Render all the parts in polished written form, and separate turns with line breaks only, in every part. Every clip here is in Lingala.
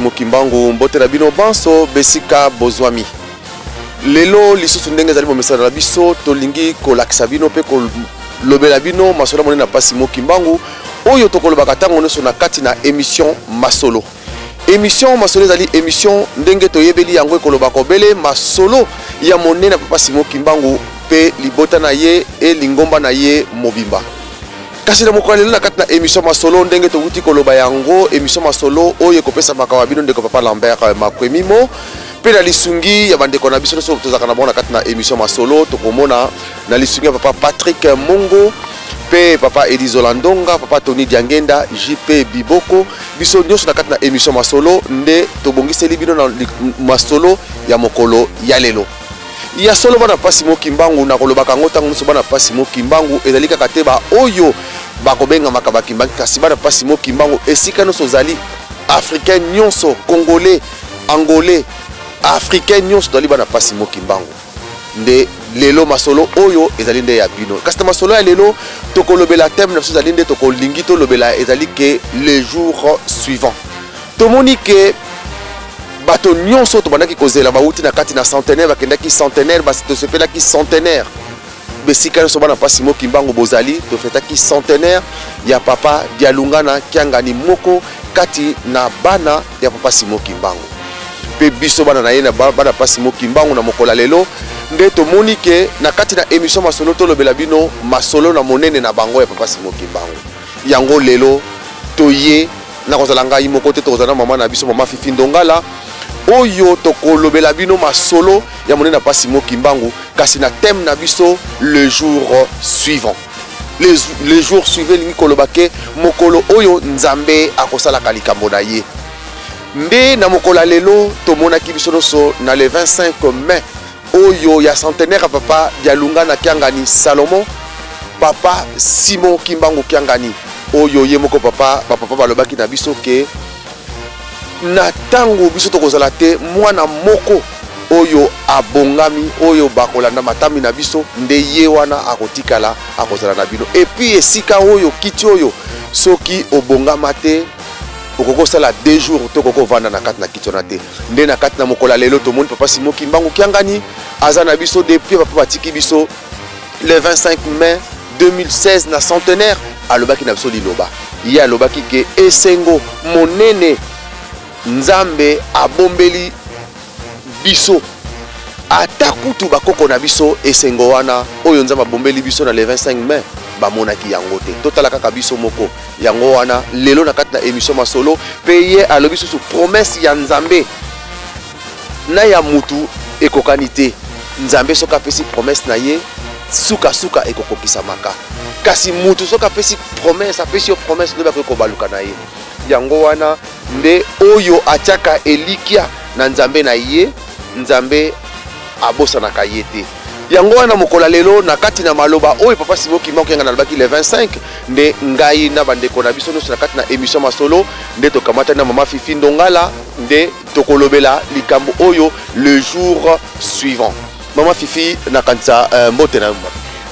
Simon Kimbangu, mbote na bino banso besika bozwami. Lelo lisusu ndenge ezali bomesana na biso, tolingi kolakisa bino mpe kolobela bino masolo monene na papa Simon Kimbangu oyo tokolobaka ntango nyonso na kati na émission Masolo. Émission Masolo ezali émission ndenge toyebeli yango ekolobaka obele masolo ya monene na papa Simon Kimbangu mpe libota na ye e lingomba na ye mobimba. Kasi na mokolo ya lelo na kati na émission Masolo, ndenge towuti koloba yango, émission Masolo oyo ekopesamaka wa bino ndeko papa Lambert Makwemimo mpe na lisungi ya bandeko na biso nyonso tozalaka na bango na kati na émission Masolo. Tokomona na lisungi ya papa Patrick Mongo mpe papa Elizola Ndonga, papa Tony Diangenda, JP Biboko, biso nyonso na kati na émission Masolo nde tobongiseli bino na masolo ya mokolo ya lelo. Ya solo bana papa Simon Kimbangu, nakolobaka yango ntango nyonso, bana papa Simon Kimbangu ezali kaka te ba oyo bakobengamaka bakimbangi, kasi bana papa Simon Kimbangu esika nyonso ozali, africain nyonso, congolais, angolais, africain nyonso, tozali bana papa Simon Kimbangu. Nde lelo masolo oyo ezali nde ya bino. Kasi na masolo ya lelo tokolobela thème na biso ezali nde tokolingi tolobela ezali ke le jour suivant. Tomoni ke bato nyonso tobandaki kozela bawuti na kati na centenaire, bakendaki centenaire, basi tosepelaki centenaire besika nyonso bana papa Simon Kimbangu bozali, tofetaki centenaire ya papa Dialungana Kiangani, moko kati na bana ya papa Simon Kimbangu mpe biso bana na ye na bana papa Simon Kimbangu. Na mokolo ya lelo nde tomoni ke na kati na émission Masolo tolobela bino masolo na monene na bango ya papa Simon Kimbangu. Yango lelo toye na kozala ngai moko te, tokozala na mama na biso, mama Fifi Ndongala, oyo tokolobela bino masolo ya monene na papa Simon Kimbangu, kasi na thème na biso le jour suivant. Le jour suivant elingi koloba ke mokolo oyo Nzambe akosalaka likambo na ye. Nde na mokolo ya lelo tomonaki biso nyonso na le 25 mai oyo ya centenaire ya papa Dialungana Kiangani Salomon, papa Simon Kimbangu Kiangani, oyo ye moko papa bapapa balobaki na biso ke na ntango biso tokozala te, mwana moko oyo abongami oyo bakolanda matami na biso nde ye wana akotikala akozala na bino. Et puis esika oyo kiti oyo soki obongama te okoki kosala 2 jours to okoki kovanda na kati na kiti wana te. Nde na kati na mokolo ya lelo tomoni papa Simon Kimbangu Kiangani aza na biso depuis papa batiki biso le 25 mai 2016 na centenaire. Alobaki na biso liloba, ye alobaki ke esengo monene Nzambe abombeli biso, ata kutu bakoko na biso esengo wana oyo Nzambe abombeli biso na le 25 mai bamonaki yango te, totala kaka biso moko. Yango wana lelo na kati na émission Masolo mpe ye alobi susu promesse ya Nzambe na ya mutu ekokani te. Nzambe soki apesi promesse na ye sukasuka ekokokisamaka, kasi mutu soki apesi promesse, apesi yo promesse nde bakoki kobaluka na ye. Yango wana nde oyo atiaka elikya na Nzambe na ye, Nzambe abosanaka ye te. Yango wana mokolo ya lelo na kati na maloba oyo papa Simon Kimbangu Kiangani alobaki le 25, nde ngai na bandeko na biso nyonso na kati na émission Masolo nde tokamatani na mama Fifi Ndongala nde tokolobela likambo oyo le jour suivant. Mama Fifi, nakanisa mbote na yo.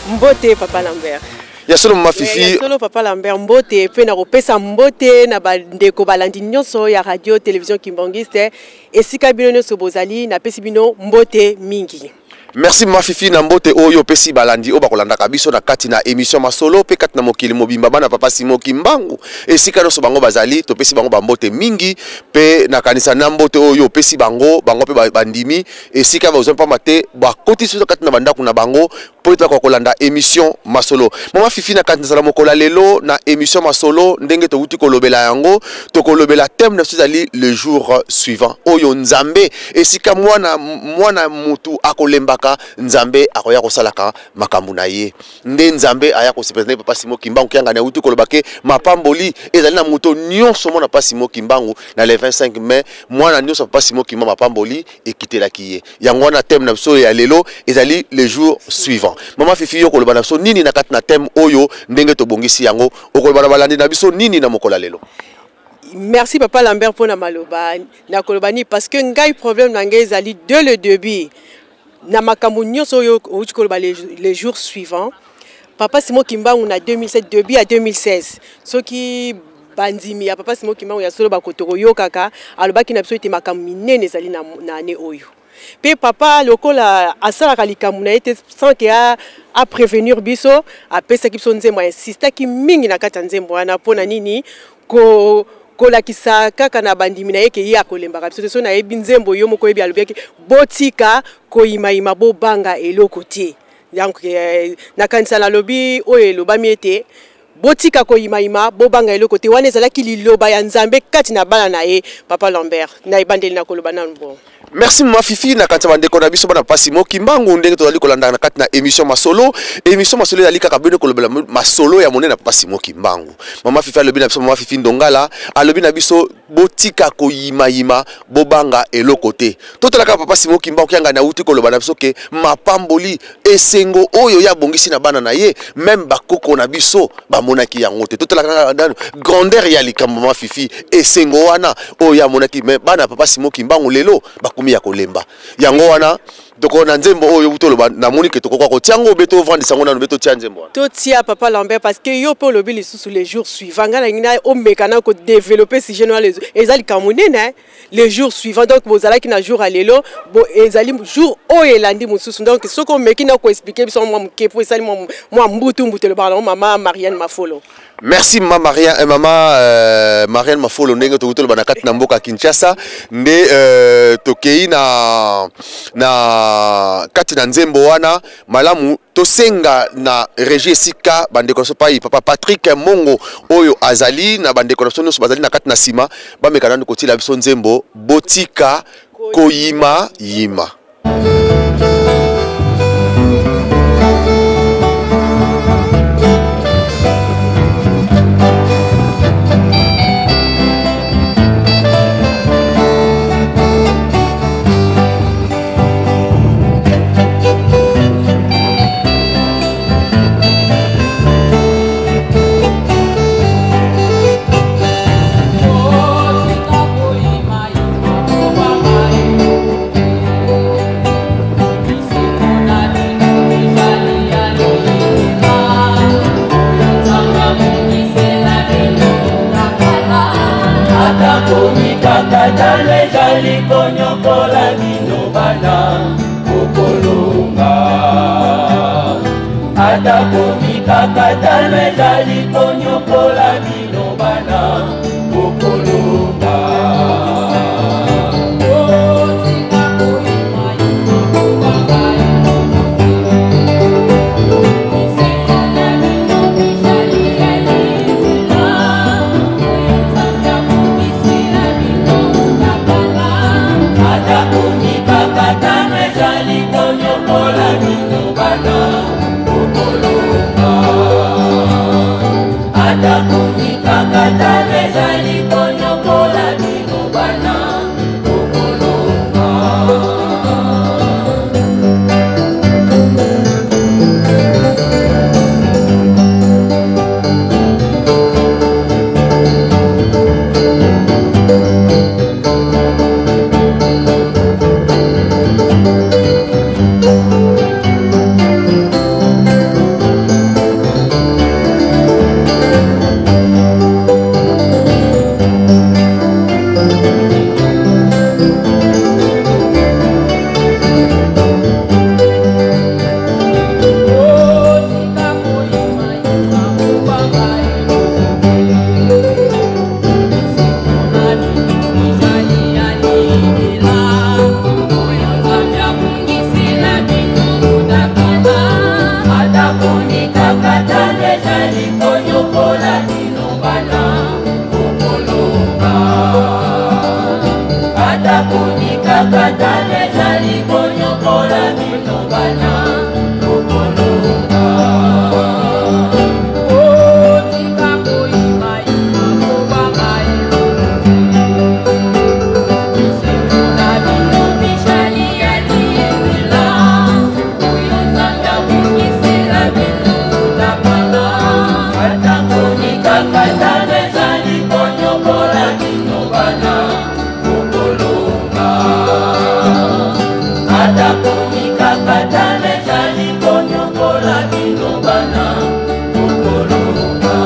Mbote papa Lambert.
Ya solo mama Fifi.
Ya solo papa Lambert, mbote pe na kopesa mbote na bandeko balandi nyonso ya radio télévision Kimbanguiste esika bino nyonso bozali, napesi bino mbote mingi.
Merci mama Fifi na mbote oyo opesi balandi oyo bakolandaka biso na kati na émission Masolo pe kati na mokili mobimba bana papa Simon Kimbangu esika nyonso bango bazali, topesi bango bambote mingi pe nakanisa na mbote oyo opesi bango, bango pe bandimi esika bazwa pamba te bakoti biso kati na bandako na bango po ete bakoka kolanda émission Masolo. Mama Fifi, na kati nazala mokolo ya lelo na émission Masolo ndenge towuti kolobela yango, tokolobela thème na biso ezali le jour suivant oyo Nzambe esika mwana mutu akolembaka, Nzambe akoya kosalaka makambo na ye. Nde Nzambe aya kosepela na papa Simon Kimbangu Kiangani awuti koloba ke mapamboli ezali na moto nyonso mwana papa Simon Kimbangu na le 25 mai, mwana nyonso papa Simon Kimbangu mapamboli ekitelaki ye. Yango wana thème na biso ya lelo ezali le jour suivant. Mama Fifi, yo koloba na biso nini na kati na thème oyo ndenge tobongisi yango, okoloba na balandi na biso nini na mokolo ya lelo?
Merci papa Lambert mpona maloba. Nakoloba nini parce que ngai problème na ngai ezali dès le début na makambo nyonso oyo outi koloba le jour suivant. Papa Simon Kimbangu na 2007, début ya 2016, soki Bandimi ya Papa Simon Kimbangu ya solo bakoto koyokaka, alobaki na biso ete makambo minene ezali na, na année oyo. Pe papa lokola asalaka likambo na ye te sans que a, a prévenir biso, apesaki biso nzembo, insistaki mingi na kati ya nzembo wana mpo na nini ko kolakisa kaka na bandimi na ye ke ye akolembaka biso te. So nayebi nzembo yo moko oyebi, alobaki botika koyimayima, bobanga eloko te. Donc nakanisa nalobi oyo elobami ete botika koyimayima, bobanga eloko te, wana ezalaki liloba ya Nzambe kati na bana na ye. Papa Lambert, na ebandeli na koloba nanu bon.
Merci mama Fifi. Na kati ya bandeko na biso bana pasi Mokimbangu, ndenge tozali kolanda na kati na émission masolo, émission masolo ezali kaka bino kolobela masolo ya monene na pasi Mokimbangu. Mama Fifi alobi na biso, mama Fifi Ndongala alobi na biso botika koyimayima, bobanga eloko te. Totalaka papa Simon Kimbangu Kiangani nauti koloba na biso ke mapamboli esengo oyo ya bongisi na bana na ye, même bakoko na biso bamonaki yango te. Totalaka nanu grandeur ya likambo mama Fifi, esengo wana oyo ya monaki, mais bana papa Simon Kimbangu lelo bakomi ya kolemba yango wana. Toko na nzembo oyo toloba, namoni ke tokoka kotia yango be tovandisa yango nanu be totia nzembo wana.
Totia, papa Lambert, parce que yo mpe olobi lisusu les jours suivants. Ngai nalingi na omeka na kodévelopper sujet wana, eza likambo monene. Les jours suivants, donc bozalaki na jour ya lelo, bo ezali jour oyo elandi mosusu. Donc soki omeki na koexpliquer biso mwa moke, po esali mwa mbutu mbutu, elobaka nango mama Marianne Mafolo.
Merci mama Maria, mama Marianne Mafolo. Ndenge tokuti toloba na kati na mboka Kinshasa nde tokei na kati na nzembo wana malamu. Tosenga na régie esika bandeko na biso pai papa Patrick Mongo oyo azali na bandeko na biso nyonso bazali na kati na nsima, bameka nanu kotila biso nzembo botika koyima yima.
Mikakatano ezali konyokola bino bana, kokolonga. Atako mikakatano ezali konyokola bino bana, kokolonga. Atako mikakatano ezali konyokola bino bana, kokolonga. Atako mikakatano ezali konyokola bino bana, kokolonga. Atako mikakatano ezali konyokola bino bana, kokolonga. Atako mikakatano ezali konyokola bino bana, kokolonga. Otika koyimayima, kobanga eloko te. Bisengo na bino bizali ya libela, oyo Nzambe abongisela bino utakala. Atako mikakatano ezali konyokola bino bana, kokolonga. Atako mikakatano ezali konyokola bino bana, kokolonga.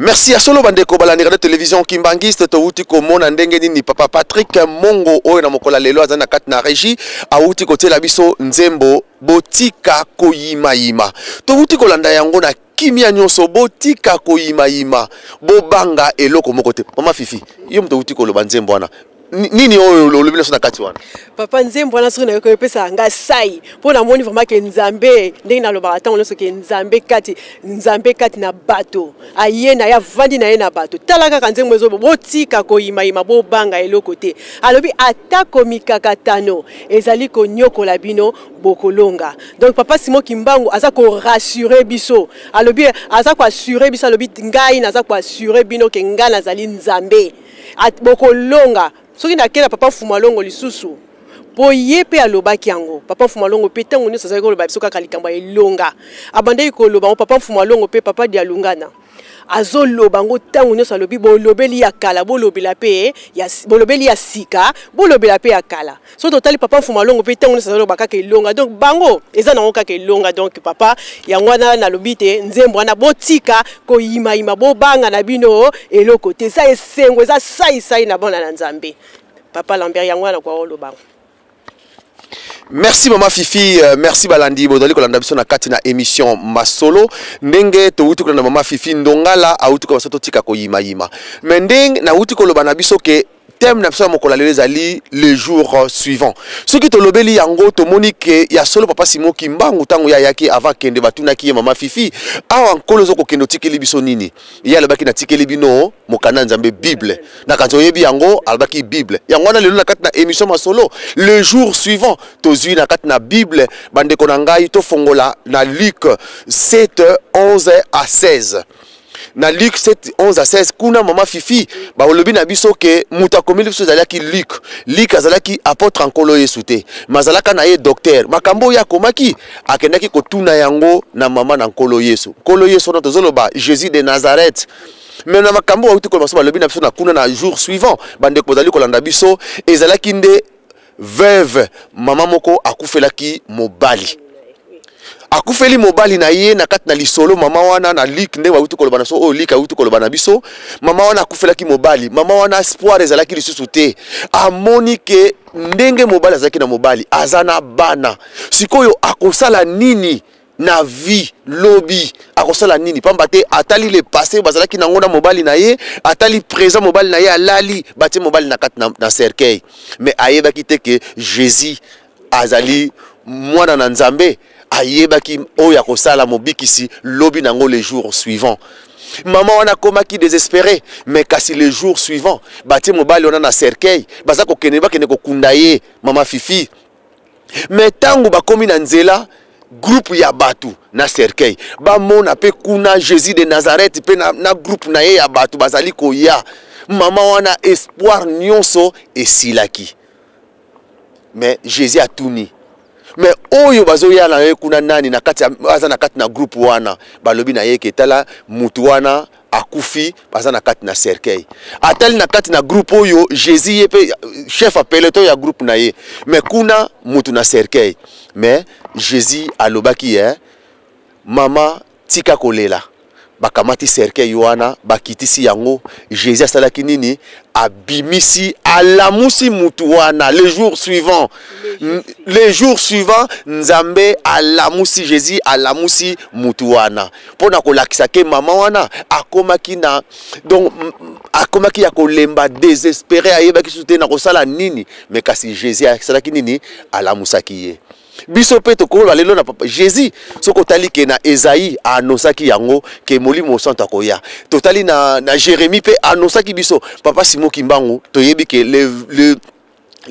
Merci ya solo bandeko balandi radio télévision Kimbanguiste. Towuti komona ndenge nini papa Patrick Mongo oyo na mokolo ya lelo aza na kati na régie, awuti kotiela biso nzembo "Botika koyimayima". Towuti kolanda yango na kimia nyonso. Botika koyimayima, bobanga eloko moko te. Mama Fifi, yo moto outi koloba nzembo wana, nini oyo olobi nyonso na kati wana?
Papa, nzembo wana soki nayoki, epesaka nga sai, mpo namoni vraiment ke Nzambe, ndenge nalobaka ntango nyonso ke Nzambe kati, Nzambe kati na bato, aye na ye, avandi na ye na bato. Tala kaka nzembo ezobo: "Botika koyimayima, bobanga eloko te." Alobi atako mikakatano ezali konyokola bino, bokolonga. Donc papa Simon Kimbangu aza korassurer biso, alobi aza koassurer biso, alobi: "Ngai naza koassurer bino ke ngai nazali Nzambe, bokolonga." Soki nakei na papa Fumalongo lisusu, mpo ye mpe alobaki yango. Papa Fumalongo mpe ntango nyonso azalaki koloba biso kaka likambo ya elonga. Abandaki koloba yango papa Fumalongo mpe papa Dialungana azoloba yango ntango nyonso. Alobi: "Bolobeli ya kala, bolobela mpe bolobeli ya sika, bolobela mpe ya kala." So totali papa Fumalongo mpe, ntango nyonso azoloba kaka elonga. Donc bango eza nango kaka elonga. Donc papa, yango wana nalobi te, nzembo wana: "Botika koyimayima, bobanga na bino eloko te." Eza esengo, eza saisai na bana na Nzambe. Papa Lambert, yango wana kwa oloba.
Merci mama Fifi, merci balandi bozali kolanda biso na kati na émission Masolo. Ndenge towuti kolanda mama Fifi Ndongala, awuti koloba totika koyimayima. Mais ndenge nawuti koloba na biso ke thème na biso ya mokolo ya lelo ezali "Le jour suivant". Soki tolobeli yango, tomoni ke ya solo papa Simon Kimbangu, ntango ye ayaki, avant akende, batunaki ye: "Mama Fifi, awa Nkolo ozokokende, otikeli biso nini?" Ye alobaki: "Natikeli bino mokanda Nzambe, Bible." Na kanti oyebi yango, alobaki Bible. Yango wana lelo na kati na émission Masolo, "Le jour suivant", tozwi na kati na Bible. Bandeko na ngai, tofongola na Luc 7, 11 à 16. Na Luc 7, 11 à 16 kuna, mama Fifi, balobi na biso ke moto akomeli biso ezalaki Luc. Luc azalaki apôtre Nkolo Yesu te, ma azalaka na ye docteur. Makambo oyo akomaki, akendaki kotuna yango na mama na Nkolo Yesu. Nkolo Yesu wana tozoloba Jésus de Nazareth. Mais na makambo bauti koloba so, balobi na biso na kuna na "Jour suivant", bandeko bozali kolanda biso, ezalaki nde veuve, mama moko akufelaki mobali, akufeli mobali na ye. Na kati na lisolo, mama wana na Luc, ndenge bauti koloba na so oyo Luc auti koloba na biso, mama wana akufelaki mobali. Mama wana, espoir ezalaki lisusu te. Amoni ke ndenge mobali azalaki na mobali, aza na bana, sikoyo akosala nini na vie? Lobi akosala nini? Pamba te atali le passé bazalaki nango na mobali na ye, atali présent, mobali na ye alali, batie mobali na kati na cercueil. Mais ayebaki te ke Jésus azali mwana na Nzambe. Ayebaki oyo akosala mobikisi lobi nango. Le jour suivant, mama wana akomaki désespéré. Mais kasi le jour suivant, batie mobali wana na cercueil, baza kokende, bakende kokunda ye, mama Fifi. Mais ntango bakomi na nzela, groupe ya bato na cercueil bamona mpe kuna Jésus de Nazareth mpe na groupe na ye ya bato bazali koya. Mama wana, espoir nyonso esilaki. Mais Jésus atuni: "Mais oyo bazoya na ye kuna, nani na kati aza na kati na groupe wana?" Balobi na ye ke: "Tala, mutu wana akufi, baza na kati na cercueil." Atali na kati na groupe oyo, Jésus ye mpe chef ya peloton ya groupe na ye, mais kuna mutu na cercueil. Mais Jésus alobaki: "Ye mama, tika kolela." Bakamati cercueil wana, bakitisi yango. Jésus asalaki nini? Abimisi, alamusi mutu wana. Le jour suivant, le jour suivant, Nzambe alamusi, Jésus alamusi mutu wana mpo na kolakisa ke mama wana akomaki na, donc akomaki ya kolemba, désespéré, ayebaki susu te na kosala nini. Mais kasi Jésus asalaki nini? Alamusaki ye. Biso mpe tokoloba lelo na papa Jésus, soki otali ke na Esaïe aannonçaki yango ke Molimo Santo akoya, totali na Jérémie mpe annonçaki biso. Papa Simon Kimbangu, toyebi ke le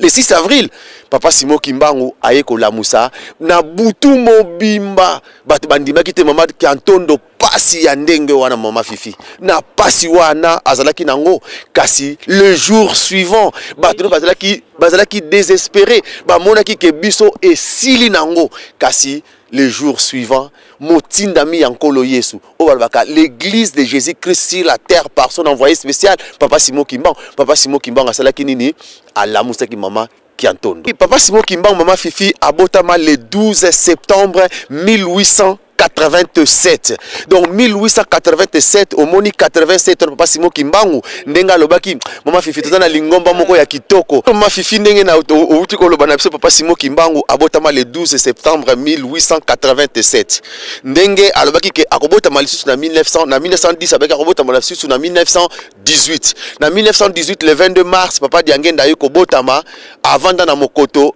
6 avril, papa Simon Kimbangu aye kolamusa na butu mobimba. Bato bandimaki te. Mama Kiantondo, pasi ya ndenge wana, mama Fifi, na pasi wana azalaki nango. Kasi le jour suivant, bato no bazalaki désespéré, bamonaki ke biso esili nango. Kasi le jour suivant, motindami ya Nkolo Yesu, oyo balobaka l'Église de Jésus Christ sur la terre par son envoyé spécial papa Simon Kimbangu, papa Simon Kimbangu asalaki nini? Alamusaki mama Kiantondo. Papa Simon Kimbangu, mama Fifi, abotama le 12 septembre 1800. 1887. Donc 1887, omoni 87, papa Simon Kimbangu ndenge alobaki. Mama Fifi, toza na lingomba moko ya kitoko. Mama Fifi, ndenge na outi koloba na biso, papa Simon Kimbangu abotama le 12 septembre 1887. Ndenge alobaki ke akobotama lisusu na 1900, na 1910 abaki akobotama lisusu na 1918. Na 1918, le 22 mars, papa Diangenda aye kobotama, avanda na Mokoto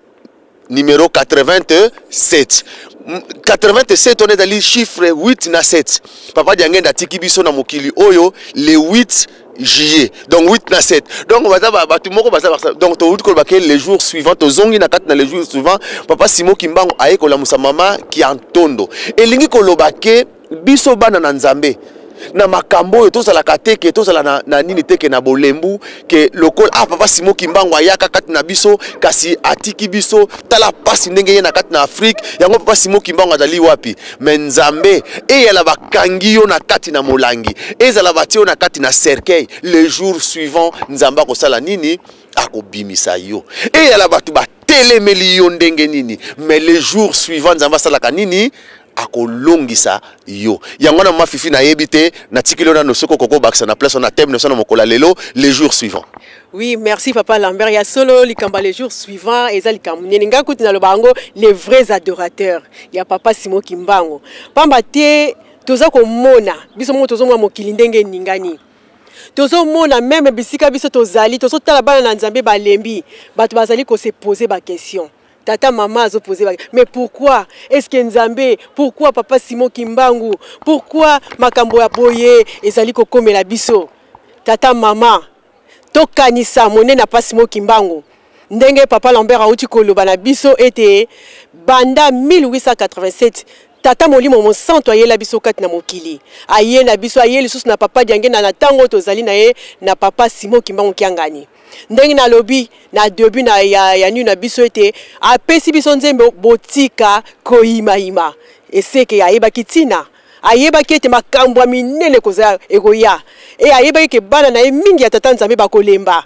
numéro 87. 87 wana ezali chiffre 8 na 7. Papa Diangenda atiki biso na mokili oyo le 8 juillet, donc 8 na 7. Donc baza bato moko baza. Donc touti koloba ke le jour suivant, tozongi na kati na le jour suivant, papa Simon Kimbangu aye kolamusa mama Kiantondo. Elingi koloba ke biso bana na Nzambe, na makambo oyo tozalaka te ke tozala na nini te, ke na bolembu, ke lokola papa Simon Kimbangu ayaka kati na biso kasi atiki biso, tala pasi ndenge ye na kati na Afrique yango, papa Simon Kimbangu azali wapi? Mais Nzambe, eyala bakangi yo na kati na molangi, ezala batie yo na kati na cercueil, le jour suivant Nzambe akosala nini? Akobimisa yo. Eyala bato batelemeli yo ndenge nini, mais le jour suivant Nzambe asalaka nini? Akolongisa yo. Yango wana, mama Fifi, nayebi te, natikeli yo nano soki okoki obakisa na place wana thème na mokolo ya lelo, le jour suivant.
Oui, merci papa Lambert. Ya solo, likambo le jour suivant eza likambo nini? Ngai kutu naloba yango, les vrais adorateurs ya papa Simon Kimbangu, pamba te toza komona biso moko, tozomona mokili ndenge eningani, tozomona même bisika biso tozali, tozotala bana na Nzambe balembi, bato bazali kose poser baquestion. Tata, mama azopose ba, mais pourquoi est-ce que Nzambe, pourquoi papa Simon Kimbangu, pourquoi makambo ya boye ezali kokomela biso? Tata, mama, tokanisa monene ya Simon Kimbangu, ndenge papa Lambert auti koloba na biso ete banda 1887 Tata Molimo Mosantu ayela biso kati na mokili, aye na biso, aye lisusu na papa Diangenda na ntango oyo tozali na ye na papa Simon Kimbangu Kiangani. Ndenge nalobi na début na ya nini na biso ete apesi biso nzembo "Botika koyimayima", eseke ayebaki ntina, ayebaki ete makambo ya minene ekoya, e ayebaki ke bana na ye mingi ya Tata Nzambe bakolemba.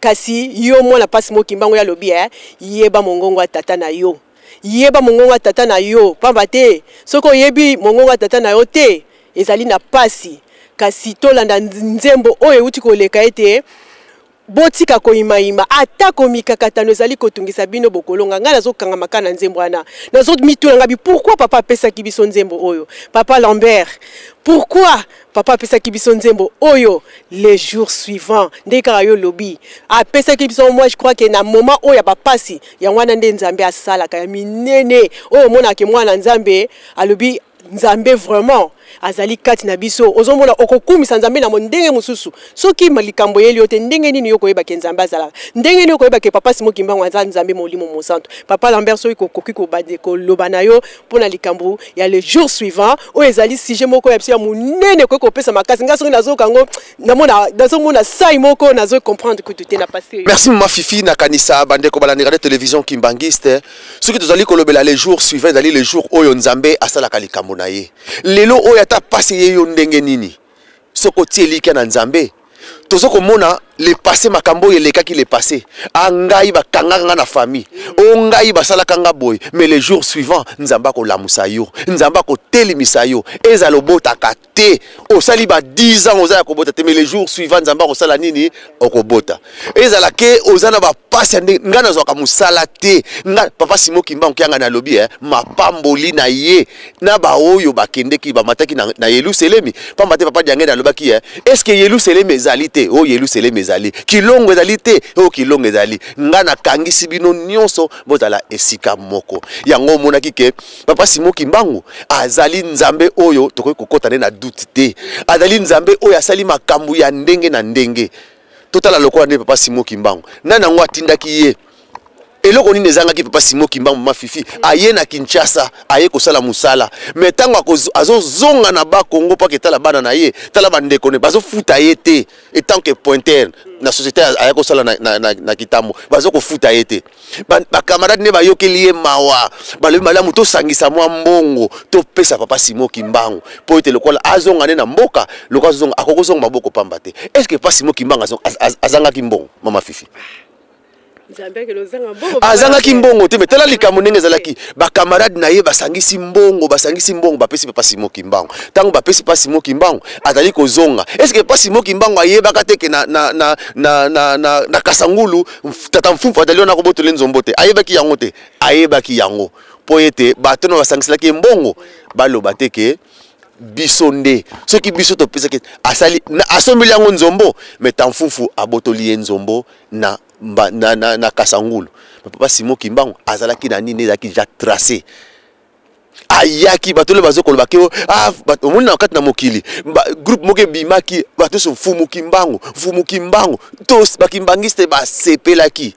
Kasi yo mwana pasi Mokimbango, ya alobi yeba mongongo ya tata na yo, yeba mongongo ya tata na yo, pamba te soki oyebi mongongo ya tata na yo te, ezali na pasi. Kasi tolanda nzembo oyo euti koleka ete "Botika koyimayima, atako mikakatano ezali kotungisa bino, bokolonga". Ngai nazokangama kaka na nzembo wana, nazomituna ngabi pourquoi papa apesaki biso nzembo oyo. Papa Lambert, pourquoi papa apesaki biso nzembo oyo "Le jour suivant"? Ndenge kaka yo lobi, apesaki biso, moi je crois ke na moment oyo ya bapasi, yango wana nde Nzambe asalaka ya minene oyo omonaka mwana Nzambe alobi Nzambe vraiment azali kati na biso. Ozomona, okokumisa Nzambe na ndenge mosusu. Soki likambo eyeli yo te, ndenge nini yo koyebake Nzambe azalaka? Ndenge nini okoyebake papa Simon Kimbangu aza Nzambe Molimo Mosantu? Papa Lambert, soki kokoki koloba na yo mpona likambo ya "Le jour suivant" oyo ezali sujet moko ya biso ya monene, ekoki kopesa makasi. Ngai soki nazoyoka yango, nazomona sai moko, nazocomprendre kutu te na passé.
Merci mama Fifi. Nakanisa bandeko balandeka de télévision kimbangiste, soki tozali kolobela "Le jour suivant", ezali le jour oyo Nzambe asalaka likambo na ye. Lelo oyo, ata pasi ye yo ndenge nini, soki otie elikya na Nzambe, toza komona le passé, makambo oyo elekaki le passé, a ngai bakangaka nga na famille o ngai basalaka nga boye, mais le jour suivant Nzambe akolamusa yo, Nzambe akotelemisa yo. Ezala obotaka te, osali ba 10 ans oza ya kobota te, mais le jour suivant Nzambe akosala nini? Okobota. Ezala ke oza na bapasi ya ndenge ngai nazwaka mosala te, nga papa Simon Kimbangu Kiangani alobi mapamboli na ye na baoyo bakendeki, bamataki na Yelusalemi. Pamba te papa Diangene alobaki est ce que Yelusalemi ezali te? Oyo Yelusalemi ezali, Kilongo ezali te? Oyo Kilongo ezali. Nga nakangisi bino nyonso, bozala esika moko. Yango omonaki ke papa Simon Kimbangu azali Nzambe oyo tokoki kokɔta nde na doute te. Azali Nzambe oyo asali makambo ya ndenge na ndenge. Totala lokola nde papa Simon Kimbangu, nani yango atindaki ye? Eloko nini ezangaki papa Simon Kimbangu? Mama Fifi, aye na Kinshasa, aye kosala mosala, mais ntango azozonga na Bakongo mpo aketala bana na ye, tala bandeko ne bazofuta ye te. En tant que pointeur na société aya kosala na Kitambo, baza kofuta ye te. Bacamarade nde bayokeli ye mawa, balobi malamu tosangisa mwa mbongo, topesa papa Simon Kimbangu mpo ete lokola azonga nde na mboka, lokola azonga, akokozonga maboko pamba te. Est ce que papa Simon Kimbangu azangaki mbongo, mama Fifi? Azangaki mbongo te. Me tala likambo ndenge ezalaki, bacamarade na ye basangisi mbongo, basangisi mbongo, bapesi Papa Simon Kimbangu. Ntango bapesi Papa Simon Kimbangu, azali kozonga. Est-ce Papa Simon Kimbangu ayebaka te ke na Kasangulu tata Mfumfu azali wana kobotole nzombo te? Ayebaki yango te? Ayebaki yango, mpo ete bato na basangiselaki ye mbongo baloba te ke biso nde, soki biso topesaki, asali asombeli yango nzombo. Me Tamfufu abotoli ye nzombo na Kasangulu. Papa Simon Kimbangu azalaki na nini? Ezalaki déjà tracé. Ayaki, bato oyo bazokoloba ke ah, omoni na kati na mokili groupe moko ebimaki, bato nyonso Mfumu Kimbangu, Mfumu Kimbangu. To bakimbangiste basepelaki,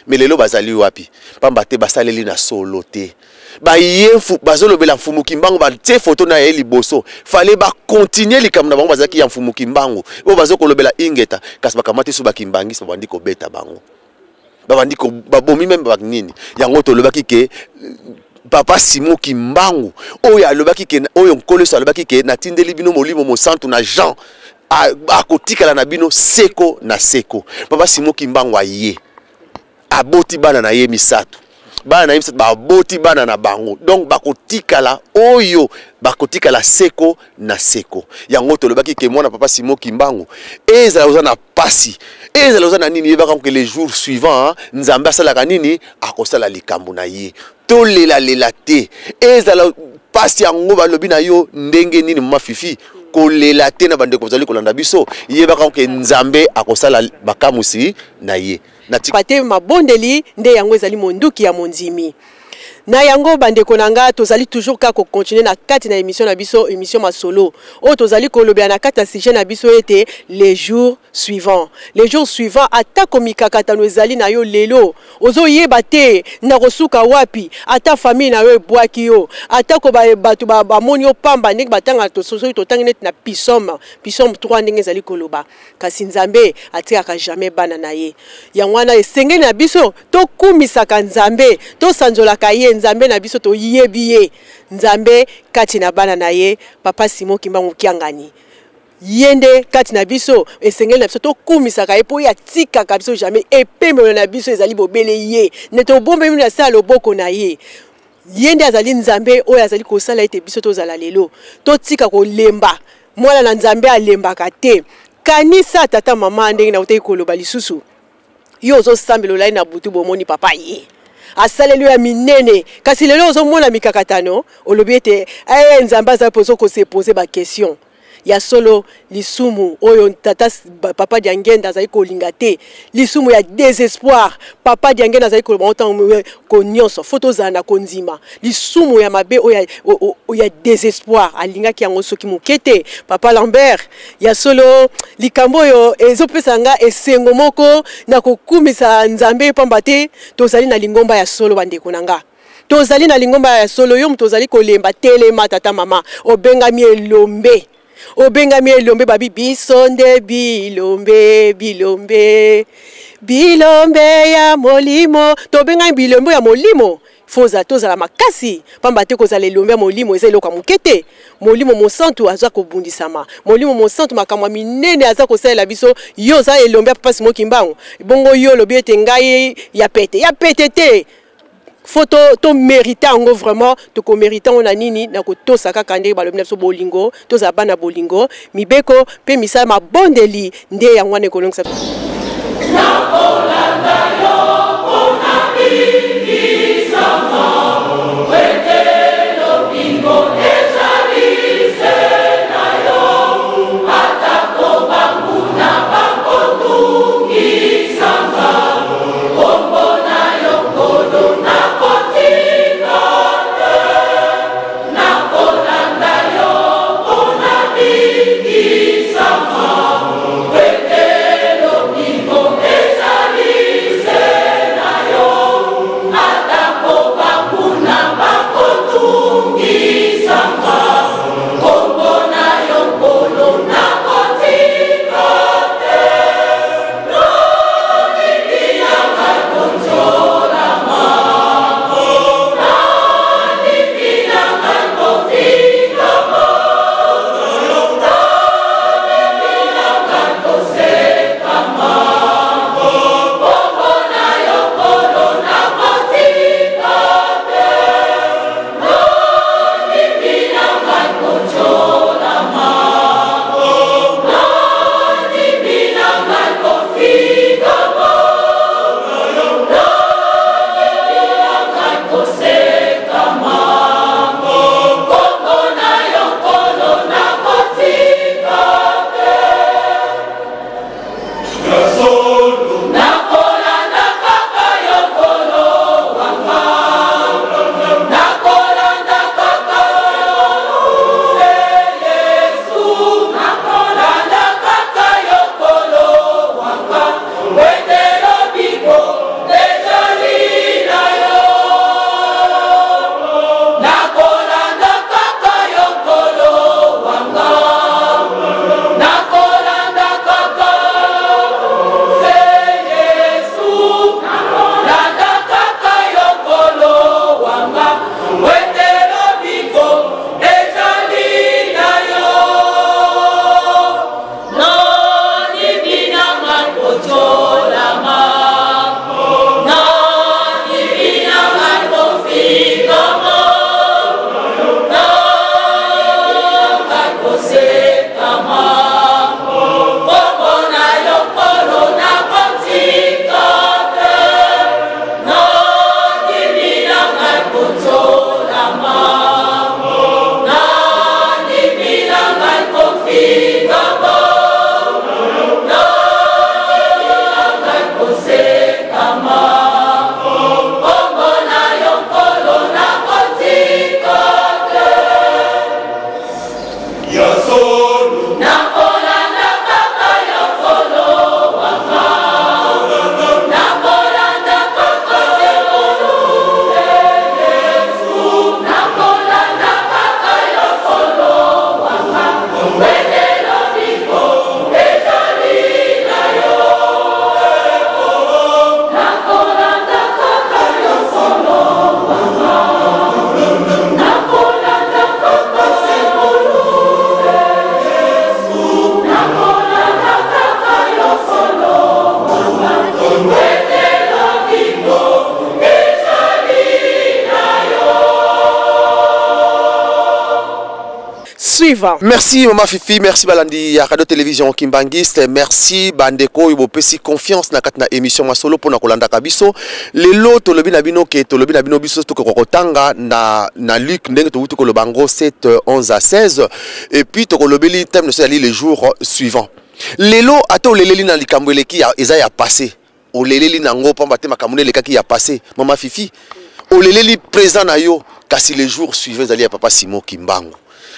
me lelo bazali wapi? Pamba te basaleli na solo te. Baye bazolobela Mfumu Kimbangu, batie foto na ye liboso. Fale bakontinue likambo na bango, bazalaki ya Mfumu Kimbangu oyo bazokolobela ingeta. Kasi bakamati so bakimbangisi, babandi kobeta bango, babandi babomi meme banini. Yango tolobaki ke Papa Simon Kimbangu oyo alobaki ke, oyo Nkolo Yesu alobaki ke natindeli bino Molimo Mosantu na Jean, akotikala na bino seko na seko. Papa Simon Kimbangu aye, aboti bana na ye misato, bana na ye misato baboti bana na bango, donc bakotikala oyo bakotikala seko na seko. Yango tolobaki ke mwana Papa Simon Kimbangu, ezala oza na pasi, ezala oza na nini, yebaka ke les jours suivants Nzambe asalaka nini? Akosala likambo na ye. Tolelalela te, ezala pasi yango balobi na yo ndenge nini. Mama Fifi, kolela te. Na bandeko bazali kolanda biso, yebaka ke Nzambe akosala makamwisi na ye.
Pate mabondeli nde yango ezali monduki ya mondimi. Na yango, bandeko na nga, tozali toujours kaka kocontinue na kati na émission na biso, émission Masolo, oyo tozali kolobela na kati ya sujet na biso ete les jours suivants. Les jours suivants, atako mikakatano ezali na yo lelo, ozoyeba te na kosuka wapi, ata famille na yo ebwaki yo, atako bato bamoni yo pamba, ndenge batanga, soki totangi neti na Psaume 3, ndenge ezali koloba, kasi Nzambe atikaka jamais bana na ye. Yango wana esengeli na biso tokumisaka Nzambe, tosanzolaka ye. Nzambe na biso, toyebi ye, Nzambe kati na bana na ye, Papa Simon Kimbangu Kiangani, ye nde kati na biso. Esengeli na biso tokumisaka ye, mpo ye atikaka biso jamais. Epemelo na biso ezali bobele ye, nde tobombemi na se ya loboko na ye. Ye nde azali Nzambe oyo azali kosala ete biso tozala lelo. Totika kolemba, mwana na Nzambe alembaka te. Kanisa, tata, mama, ndenge nautaki koloba lisusu, yo ozosambela, olai na butu, bomoni papa ye asaleli yo ya minene, kasi lelo ozomona mikakatano, olobi ete e Nzambe aza mpo ozokose poser baquestion. Ya solo, lisumu oyo tata Papa Diangenda azali kolinga te, lisumu ya désespoir. Papa Diangenda azali koloba ntango ko nyonso fo tozala na kondima. Lisumu ya mabe oyo ya désespoir, alingaki yango soki moke te, Papa Lambert. Ya solo, likambo oyo ezopesa nga esengo moko na kokumisa Nzambe, pamba te tozali na lingomba ya solo. Bandeko na nga, tozali na lingomba ya solo. Yo moto ozali kolemba, telema. Tata, mama, obengami elombe, obengami elombe. Babi biso nde bilombe, bilombe, bilombe ya molimo. Tobengami bilombe ya molimo. Foza tozala makasi, pamba te kozala elombe ya molimo eza eloko ya moke te. Molimo Mosantu aza kobundisama, Molimo Mosantu makambo ya minene aza kosalela biso. Yo oza elombe ya Papa Simon Kimbangu, bongo yo olobi ete ngai ya pete, ya pete te. Fo tomérite yango vraiment. Tokomérite yango na nini? Na kotosa kaka ndenge balobi na biso, bolingo, tozala bana bolingo, mibeko mpe misala, mabondeli nde yango wana ekolongisa.
Nakolanda yo mpona bikisama, ete lobingo ezali se na yo, atako banguna bakotungisanga. Kombo na yo, Nkolo, nakotika te. Nakolanda yo mpona bikisama, ete lobingo ezali.
suivant.
Merci Mama Fifi, merci balandi ya Radio Télévision Kimbanguiste, merci bandeko oyo bopesi confiance na kati na émission Masolo pona kolandaka biso. Lelo tolobi na bino ke tolobi na bino biso tokoka kotanga na Luc ndenge towuti koloba ngo 7 11 à 16 et puis tokolobeli thème na ezali le jour suivant. Lelo ata oleleli na likambo eleki ya eza ya passé. Oleleli nango pamba te makambo elekaki ya passé. Mama Fifi, oleleli présent na yo kasi le jour suivant ezali ya Papa Simon Kimbangu.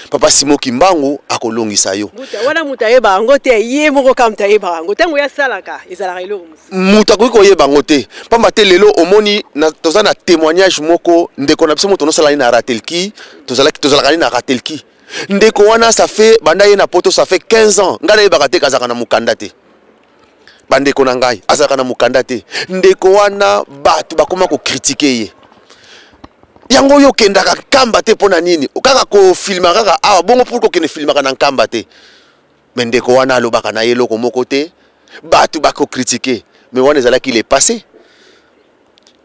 Papa Simon Kimbangu akolongisa yo.
Wana moto ayeba yango te, ye moko kaka moto ayeba yango. Ntango ye asalaka, ezalaka eloko mosusu.
Moto akoki koyeba yango te. Pamba te lelo omoni na, toza na témoignage moko ndeko na biso moto nosala ye na Ratelki, tozalaka ye na Ratelki. Ndeko wana ça fait banda ye na poto ça fait 15 ans. Ngai nayebaka te kazaka na mokanda te. Bandeko na ngai azalaka na mokanda te. Ndeko wana bato bakoma ko critiquer ye. Yango oyo okendaka Nkamba te mpona nini? Kaka kofilma kaka awa, bongo pour kokende filmaka na Nkamba te. Mais ndeko wana alobaka na ye eloko moko te, bato bako critiquer. Mais wana ezalaki le passé.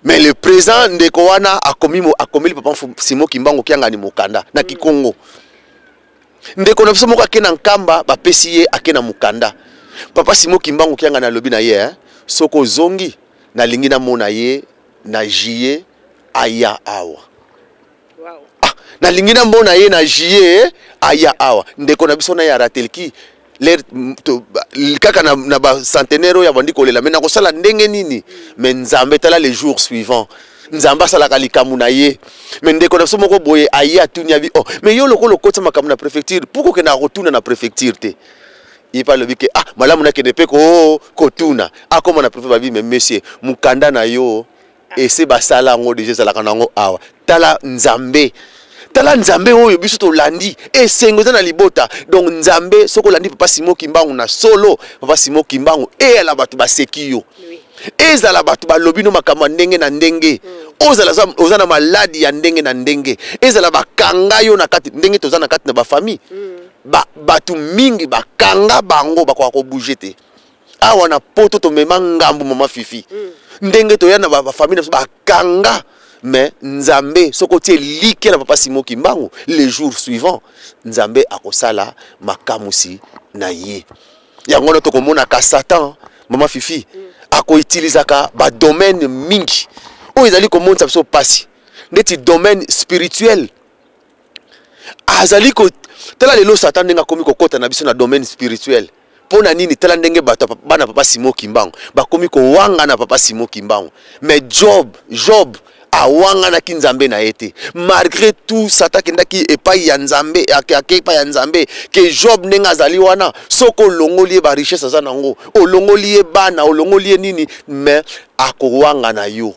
Mais le présent, ndeko wana akomi akomeli Papa Simon Kimbangu Kiangani mokanda na Kikongo. Ndeko na biso moko ake na Nkamba, bapesi ye ake na mokanda. Papa Simon Kimbangu Kiangani alobi na ye, hein, soki ozongi, nalingi namona ye na juillet aya awa.
Wow.
Ah, nalingi namona ye na juillet aya awa. Ndeko na biso na ya Ratelki ler to, kaka na ba centenaire oyo abandi kolela, mais nakosala ndenge nini? Mais Nzambe, tala les jours suivants, Nzambe asalaka likambo na ye. Mais ndeko na biso moko boye aye atuni abi, oh, mais yo lokola okotisa makambo na préfecture, pourquoi okendaka kotuna na préfecture te? Ye mpe alobi ke ah, malamu nakende mpe kotuna. Akoma na préfet, babi, mais monsieur, mokanda na yo ese basala yango deja, ezalaka nango awa. Tala Nzambe, tala Nzambe oyo biso tolandi, esengo eza na libota. Donc Nzambe, soki olandi Papa Simon Kimbangu na solo, Papa Simon Kimbangu eyala bato baseki yo, ezala bato balobi no makambo ya ndenge na ndenge, ozala oza na maladi ya ndenge na ndenge, ezala bakanga yo na kati ndenge toza na kati na bafamille, bato mingi bakanga bango, bakoka kobouger te. Awa na poto tomema ngambu Mama Fifi, ndenge toya na bafamille na biso bakanga. Mais Nzambe, soki otie elikya na Papa Simon Kimbangu, le jour suivant Nzambe akosala makamusi na ye. Yango wana tokomonaka Satan, Mama Fifi, akoutilisaka badomaine mingi oyo ezali komonisa biso mpasi, ndeti domaine spirituel. Azali ko tala lelo Satan ndenge akomi kokɔta na biso na domaine spirituel. Mpo na nini? Tala ndenge bato bana Papa Simon Kimbangu bakomi kowanga na Papa Simon Kimbangu. Mais Job awanganaki Nzambe na ye te. Malgré tout, Satan akendaki epai ya Nzambe, ake epai ya Nzambe ke Job ndenge azali wana, soki olongoli ye barichesse aza nango, olongoli ye bana, olongoli ye nini, mais akowanga na yo.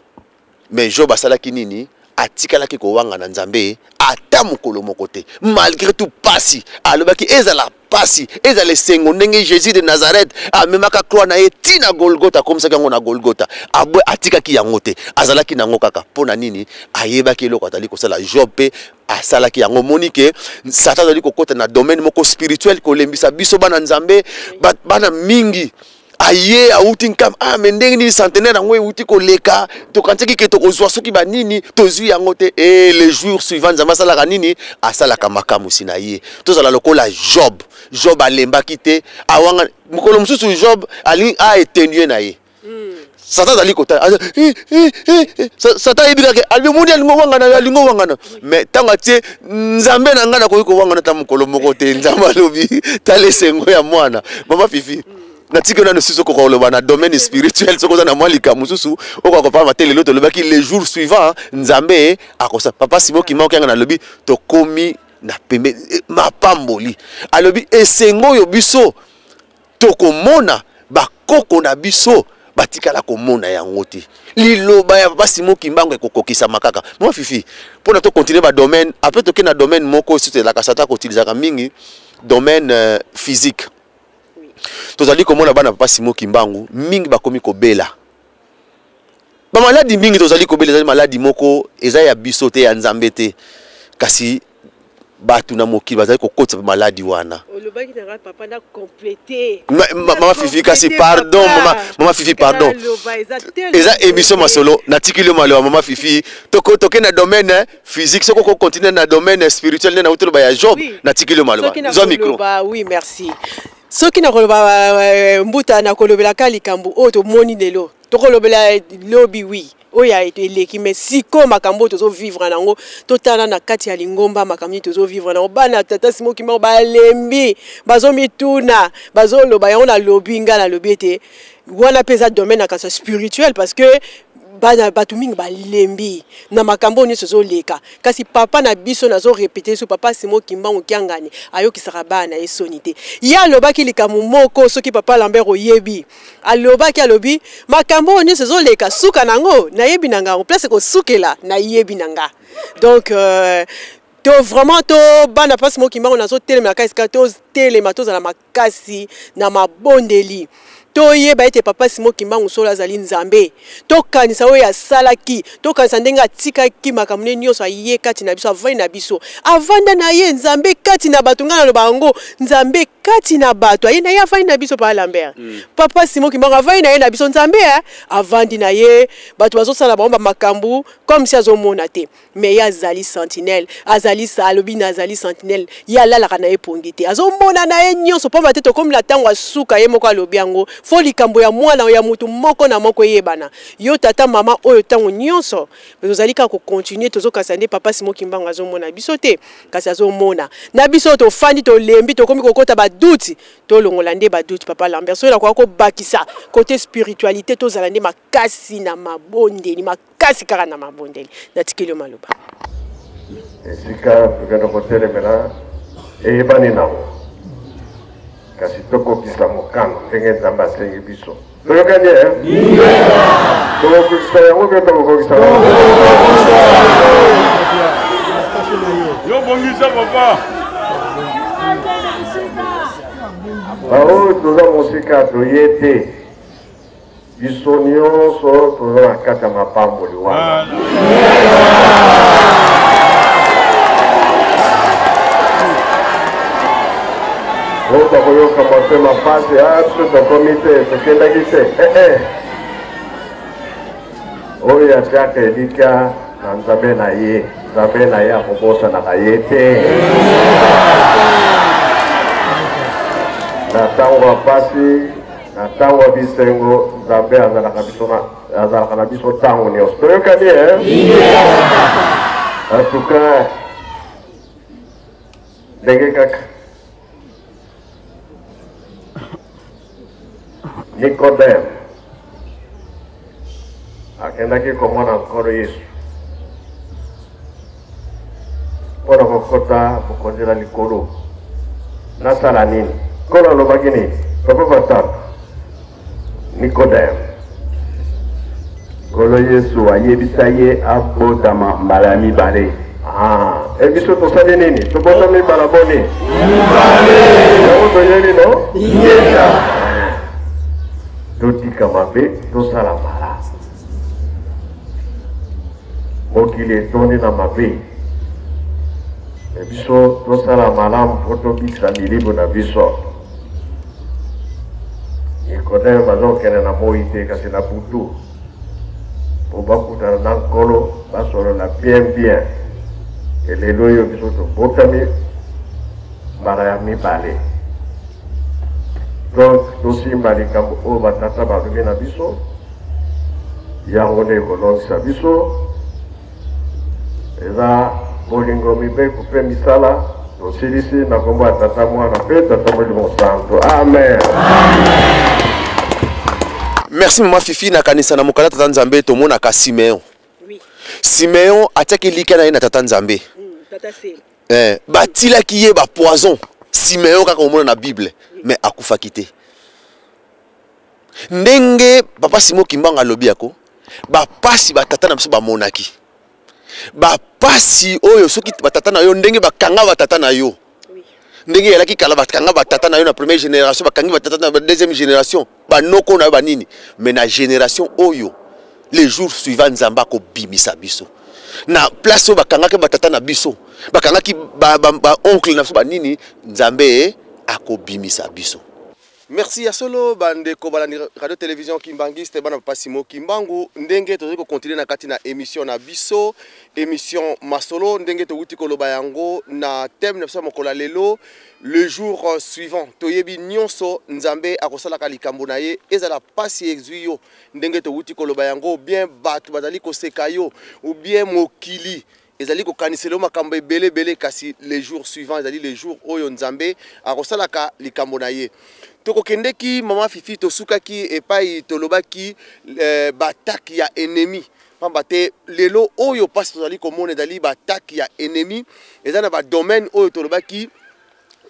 Mais Job asalaki nini? Atikalaki kowanga na Nzambe ata mokolo moko te. Malgré tout pasi, alobaki ezala pasi, ezala esengo, ndenge Jésus de Nazareth amemaka croix na ye ntina Golgota, akomisaki yango na Golgota, abwe atikaki yango te, azalaki nango kaka. Mpo na nini? Ayebaki eloko azali kosala. Job mpe asalaki yango. Omoni ke Satan azali kokɔta na domaine moko spirituel kolembisa biso bana Nzambe, bana mingi aye awuti Nkamba. Ah, mais ndenge nini centenaire yango ewuti koleka, tokanisaki ke tokozwa soki banini, tozwi yango te. E le jour suivant Nzambe asalaka nini? Asalaka makamwisi na ye. Tozala lokola Job. Job alembaki te, awanga mokolo mosusu. Job alingi aéténuer na ye. Satan azali kotala, Satan ayebi kaka, alimoni alingo wangana, alingo wangana. Mais ntango atie Nzambe na ngai, nakoki kowangana ta mokolo moko te. Nzambe alobi, tala esengo ya mwana. Mama Fifi, natiki nano susu okoka koloba na domaine spirituel. Soki oza na mwa likambo mosusu okoka kopamba te. Lelo tolobaki le jour suivant Nzambe akosa. Papa Simon Kimbangu Kiangani nalobi tokomi na pembe mapamboli. Alobi esengo oyo biso tokomona, bakoko na biso batikala komona yango te. Liloba ya Papa Simon Kimbangu ekokokisama kaka. Mwa Fifi, mpona tocontinuer badomaine, après toke na domaine moko surtout ezalaka Satan akoutilisaka mingi, domaine physique. Tozali komona bana Papa Simon Kimbangu mingi bakomi kobela bamaladi mingi. Tozali kobela, ezali maladi moko eza ya biso te, ya Nzambe te, kasi Bato na mokili bazali kokotisa mpe maladi wana.
Olobaki na ngai papa na complete.
Mama Fifi kasi pardon mama, mama Fifi pardon. Eza émission masolo natikili yo maloba mama Fifi. Toko toke na domaine physique soko ko continuer na domaine spirituel nde nauti loba ya Job natikili yo maloba. Zwa micro.
Oui merci. Soki nakoloba euh, mbuta nakolobelaka likambo oyo tomoni lelo tokolobela lobi oui oyo eleki mais sikoyo makambo oyo tozovivre na yango totala na kati ya lingomba makambo nini tozovivre na yango bana tata simo kimbangu balembi bazomituna bazoloba yango nalobi ngai nalobi ete wana mpe eza domaine na kanisa spirituel parce que bana bato mingi balembi na makambo oyo nyonso ezoleka kasi papa na biso nazo repete so papa Simon Kimbangu Kiangani ayokisaka bana na ye soni te ye alobaki likambo moko soki papa Lambert oyebi alobaki alobi makambo oyo nyonso ezoleka suka na yango nayebi na nga yango place ekosukela nayebi na nga donc euh, to vraiment to bana mpasi moko kimbango nazotelemela esika totelema tozala makasi na mabondeli toyeba ete papa Simon Kimbangu solo azali Nzambe. Tokanisa oyo asalaki, tokanisa ndenge atikaki makambo ne nyonso aye kati na biso, avandi na biso, avanda na ye Nzambe kati na bato. Ngai naloba yango, Nzambe kati na bato, aye na ye avandi na biso. Papa Lambert, Papa Simon Kimbangu avandi na ye na biso, Nzambe eh, avandi na ye, bato bazosala bango ba makambo comme si azomona te. Mais ye azali sentinelle, azali sa alobi na azali sentinelle, ye alalaka na ye pongi te, azomona na ye nyonso pamba te tokomi na ntango ya suka. Ye moko alobi yango, fo likambo ya mwana ya motu moko na moko eyebana. Yo tata mama oyo ntango nyonso tozali kaka kokontinue, tozokasa nde papa Simon Kimbangu azomona biso te, kasi azomona na biso. Tofandi tolembi, tokomi kokota baduti, tolongola nde baduti. Papa Lambert, soki nakoka kobakisa kote spiritualité, tozala nde makasi na mabondeli, kasi kaka na mabondeli. Natikeli yo maloba.
Esika tokenda kotelemela eyebani nango, kasi tokokisa mokano ndenge Nzambe asengi biso. Toyokani e? Tokokokisa yango mpe tokokokisa yango.
Yo bongisa papa.
Baoyo toza mosika toye te. Biso nyonso toza na kati ya mapamboli wana. Oyo bakoyoka motema mpasi, ah, biso tokomi te, tokendaki te. Eh, eh. Oyo atiaka elikya na Nzambe na ye, Nzambe na ye akobosanaka ye te. Na ntango ya mpasi, Na ntango ya bisengo, Nzambe azalaka biso na azalaka na biso ntango nyonso. Toyokani eh? En tout cas, ndenge kaka Nikodeme akendaki komona Nkolo Yesu mpo na kokota bokonzi na likolo, nasala nini? Nkolo alobaki nini? Papa Batatu, Nikodeme.
Nkolo Yesu ayebisa ye abotama mbala ya mibale.
Ah, e biso tosali nini? Tobotami mbala boni? Mibale. Yango toyebi no?
Ingeta.
Totika mabe, tosala malamu. Mokili etondi na mabe. E biso tosala malamu mpo tobikisa milimo na biso. Nikodeme azokende na moi te, kasi na butu, mpo bakutana na Nkolo, basolola bien bien. E lelo oyo biso tobotami mbala ya mibale. Donc tosimba likambo oyo batata balobi na biso, yango nde ekolongisa biso. Eza bolingo, mibeko mpe misala. Tosilisi na nkombo ya Tata, Mwana mpe Tata Molimo Santo. Amen.
Merci mama Fifi. Nakanisa na mokanda Tata Nzambe tomonaka Simeon.
Oui.
Simeon atiaki elikya na ye na Tata Nzambe.
Tata Sela.
Batilaki ye ba poison. Simeon kaka omona na Bible, mais akufaki te. Ndenge papa Simon Kimbangu alobi yako, bapasi batata na biso bamonaki, bapasi oyo soki batata na yo ndenge bakanga batata na yo, ndenge eyalaki kala, bakanga batata na yo na première génération, bakangi batata na deuxième génération, banoko na yo banini, mais na génération oyo, les jours suivants Nzambe akobimisa biso. Na place oyo bakangaki batata na biso, bakangaki ba, ba, ba oncle na biso banini, Nzambe akobimisa biso. Merci ya solo bandeko balandi radio television Kimbanguiste, bana papa Simon Kimbangu, ndenge tozali ko continuer na kati na émission na biso, émission masolo, ndenge towuti koloba yango na thème na biso ya mokolo ya lelo, le jour suivant. Toyebi nyonso Nzambe akosalaka likambo na ye, ezala pasi ezwi yo, ndenge towuti koloba yango, bien bato bazali koseka yo, ou bien mokili ezali kokanisela yo makambo ebele ebele, kasi le jour suivant ezali le jour oyo Nzambe akosalaka likambo na ye. Tokokendeki mama Fifi, tosukaki epai tolobaki eh, baattaque ya ennemi, pamba te lelo oyo mpasi tozali komona ezali baattaque ya ennemi, eza na badomaine oyo tolobaki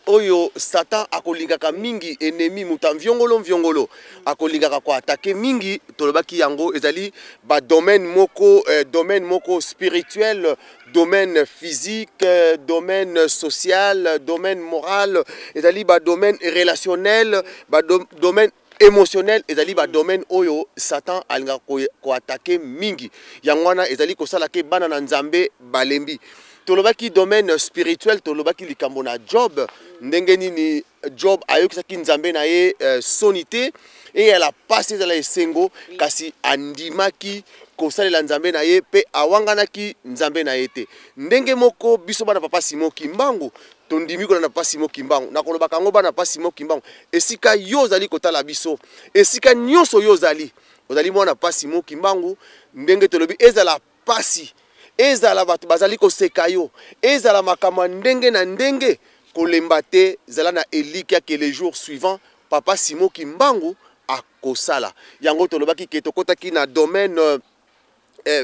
oyo Satan akolingaka mingi, ennemi moto ya mviongolo mviongolo akolingaka koattaquer mingi. Tolobaki yango ezali badomaine moko, domaine moko spirituel, domaine physique, domaine social, domaine moral, ezali badomaine relationnel, badomaine émotionnel, ezali badomaine oyo Satan alingaka koattaquer mingi. Yango wana ezali kosala ke bana na Nzambe balembi. Tolobaki domaine spirituel, tolobaki likambo na Job, ndenge nini Job ayokisaki Nzambe na ye soni te, eyala pasi ezala esengo, kasi andimaki kosalela Nzambe na ye mpe awanganaki Nzambe na ye te. Ndenge moko biso bana papa Simon Kimbangu tondimi kolanda papa Simon Kimbangu. Nakolobaka yango, bana papa Simon Kimbangu, esika yo ozali kotala biso, esika nyonso yo ozali, ozali mwana papa Simon Kimbangu, ndenge tolobi, ezala pasi, ezala bato bazali koseka yo, ezala makambo ya ndenge na ndenge, kolemba te, zala na elikya ke le jour suivant papa Simon Kimbangu akosala yango. Tolobaki ke tokɔtaki na domaine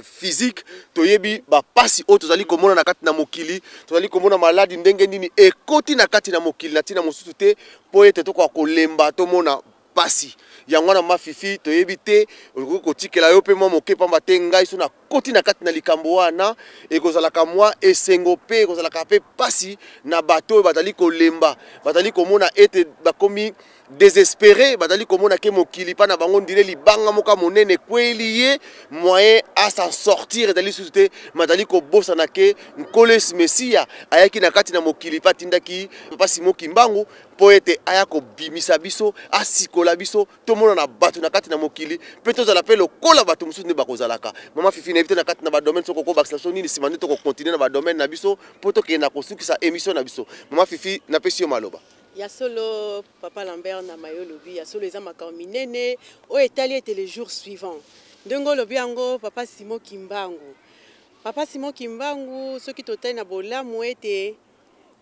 physique, toyebi bapasi oyo tozali komona na kati na mokili, tozali komona maladi ndenge nini ekoti na kati na mokili na ntina mosusu te mpo ete tokoka kolemba, tomona pasi yango wana. Ma Fifi, toyebi te okoki kotikela yo mpe mwa moke, pamba te ngai so nakoti na kati na likambo wana, ekozalaka mwa esengo mpe ekozalaka mpe pasi na bato oyo bazali kolemba, bazali komona ete bakomi désespéré, bazali komona ke mokili mpa na bango ndile libanga moko monene ekweli ye, moyen à s'en sortir ezali lisusu te. Bazali kobosana ke Nkolo Yesu Mesiya ayaki na kati na mokili mpe atindaki papa Simon Kimbangu mpo ete aya kobimisa biso, asikola biso, tomona na bato na kati na mokili mpe tozala mpe lokola bato mosusu nde bakozalaka. Mama Fifi, nayebi te na kati na badomaine soki okobakisa biso nini, nsima nde tokocontinuer na badomaine na biso mpo tokende na kosukisa émission na biso. Mama Fifi, napesi yo maloba.
Ya solo, papa Lambert, na mayo olobi ya solo, eza makambo minene oyo etali ete le jour suivant. Ndenge olobi yango, papa Simon Kimbangu, papa Simon Kimbangu, soki totali na bolamu ete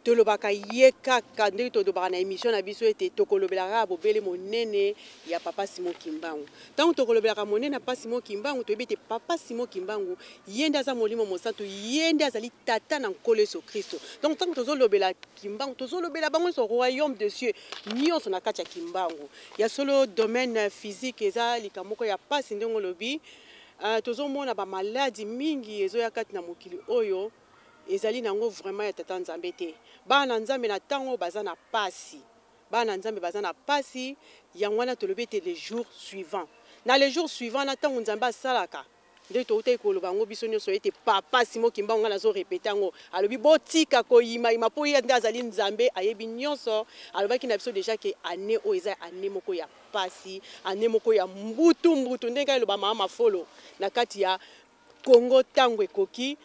tolobaka ye kaka ndenge tolobaka na émission na biso ete tokolobelaka kaka bobele monene ya papa Simon Kimbangu. Ntango tokolobelaka monene ya papa Simon Kimbangu, toyebi ete papa Simon Kimbangu ye nde aza molimo mosantu, ye nde azali tata na Nkolo Yesu Kristo. Donc ntango tozolobela Kimbangu, tozolobela bango nyonso, royaume de cieux nyonso na kati ya Kimbangu. Ya solo, domaine physique eza likambo moko ya pasi. Ndenge olobi, tozomona bamaladi mingi ezoya kati na mokili oyo, ezali nango vraiment ya tata Nzambe te. Bana na Nzambe na ntango baza na pasi, bana na Nzambe baza na pasi. Yango wana tolobi ete le jour suivant, na le jour suivant na ntango Nzambe asalaka, nde toutaki koloba yango biso nyonso ete papa Simon Kimbangu, ngai nazorépéter yango, alobi botika koyimayima mpo ye nde azali Nzambe, ayebi nyonso. Alobaki na biso déjà ke année oyo eza année moko ya pasi, année moko ya mbutu mbutu, ndenge aloba mama Mafolo na kati ya Kongo ntango ekoki,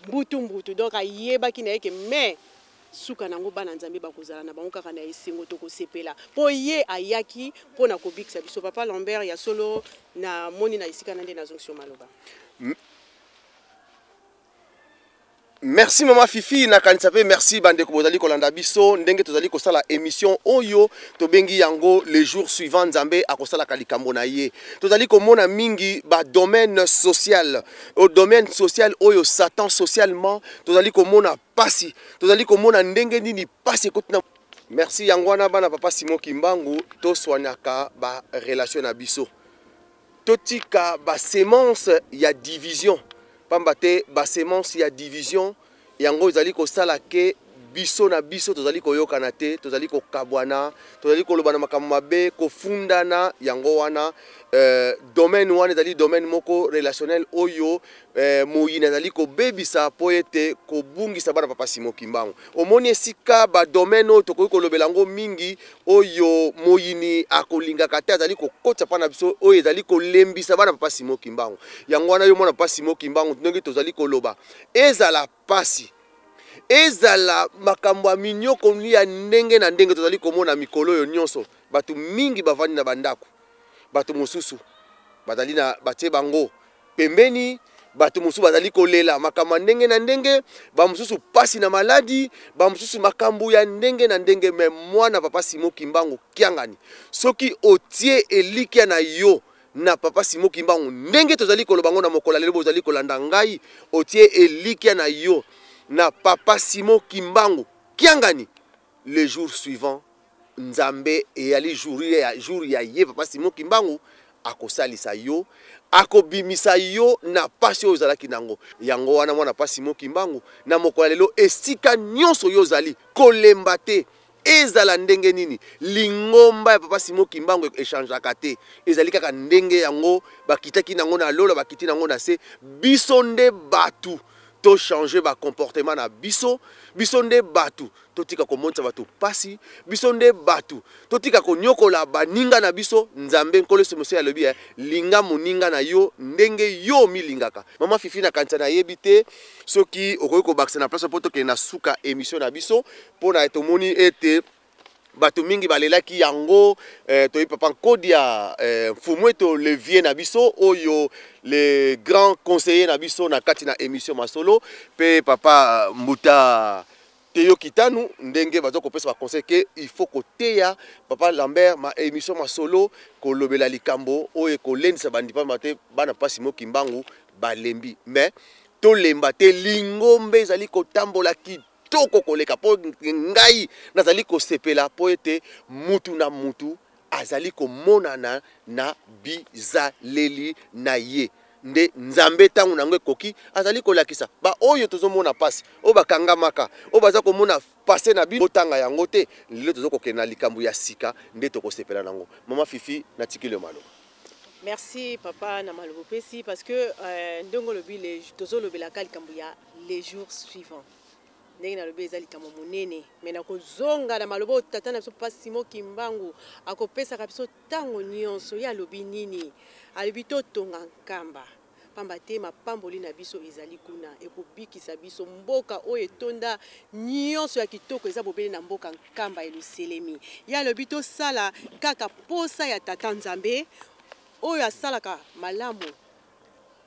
mbutu mbutu. Donc ayebaki na ye ke mais suka nango bana Nzambe bakozala na bango kaka na esengo, tokosepela mpo ye ayaki mpo na kobikisa biso. Papa Lambert, ya solo, namoni na esika na nde nazongisi yo maloba.
Merci mama Fifi, nakanisa mpe merci bandeko bozali kolanda biso ndenge tozali kosala émission oyo tobengi yango le jour suivant, Nzambe akosalaka likambo na ye. Tozali komona mingi badomaine social, au domaine social oyo Satan, socialement tozali komona pasi, tozali komona ndenge nini pasi ekoti na. Merci. Yango wana bana papa Simon Kimbangu, toswanaka barelation na biso, totika basemence ya division, pamba te basemence ya division yango ezali kosala ke Biso na biso tozali koyokana te, tozali kokabwana, tozali kolobana makambo mabe, kofundana. Yango wana domaine wana ezali domaine moko relationnel oyo moyini azali kobebisa mpo ete kobungisa bana Papa Simon Kimbangu. Omoni esika ba domaine oyo tokoki kolobela yango mingi, oyo moyini akolingaka te, azali kokotisa mpa na biso, oyo ezali kolembisa bana Papa Simon Kimbangu. Yango wana yo mwana Papa Simon Kimbangu, ndenge tozali koloba, ezala pasi, ezala makambo ya minyoko ya ndenge na ndenge tozali komona mikolo oyo nyonso, bato mingi bavandi na bandako, bato mosusu bazali na batie bango pembeni, bato mosusu bazali kolela makambo ya ndenge na ndenge, bamosusu pasi na maladi, bamosusu makambo ya ndenge na ndenge. Me mwana Papa Simon Kimbangu Kiangani, soki otie elikya na yo na Papa Simon Kimbangu ndenge tozali koloba ngo na mokolo lelo, bozali kolanda ngai, otie elikya na yo na Papa Simon Kimbangu Kiangani, le jour suivant Nzambe eyali jour ya ye Papa Simon Kimbangu akosalisa yo, akobimisa yo na pasi oyo ozalaki nango. Yango wana mwana Papa Simon Kimbangu na mokolo ya lelo, esika nyonso yo ozali, kolemba te. Ezala ndenge nini, lingomba ya Papa Simon Kimbangu echangeaka te, ezali kaka ndenge yango bakitaki nango na lola, bakiti nango na se. Biso nde batu to changer ba comportement na biso, biso nde batu totika komonisa bato pasi, biso nde batu totika konyokola baninga na biso. Nzambe Nkolo Yesu Masiya alobi, linga moninga na yo ndenge yo milingaka. Mama Fifi, na kanisa nayebi te soki okoki kobakisa na place mpo tokende na suka émission na biso, mpo na tomoni ete bato mingi balelaki yango. Toyebi Papa Nkodia, Mfumu Eto levier na biso, oyo le grand conseiller na biso na kati na émission Masolo, pe Papa Mbuta Teyo Kitanu, ndenge baza kopesa ba conseil ke il faut koteya Papa Lambert ma émission Masolo, kolobela likambo oyo ekolendisa bandipamba te bana Papa Simon Kimbangu balembi. Mais tolemba te, lingombe ezali kotambola kitoko koleka, mpo ngai nazali kosepela mpo ete mutu na mutu azali komonana na bizaleli na ye. Nde Nzambe ntango nango ekoki azali kolakisa ba oyo tozomona pasi, oyo bakangamaka, oyo baza komona pase na bino, botanga yango te. Lelo toza kokende na likambo ya sika nde tokosepela nango. Mama Fifi, natikili yo maloba.
Merci papa na maloba opesi, parce que ndenge olobi, tozolobelaka likambo ya les jours suivants. Ndenge nalobi eza likambo monene, me nakozonga na maloba oyo tata na biso Papa Simon Kimbangu akopesaka biso ntango nyonso. Ye alobi nini? Alobi totonga Nkamba, pamba te mapamboli na biso ezali kuna, ekobikisa biso. Mboka oyo etonda nyonso ya kitoko eza bobele na mboka Nkamba Eluselemi. Ye alobi tosala kaka posa ya tata Nzambe oyo asalaka malamu,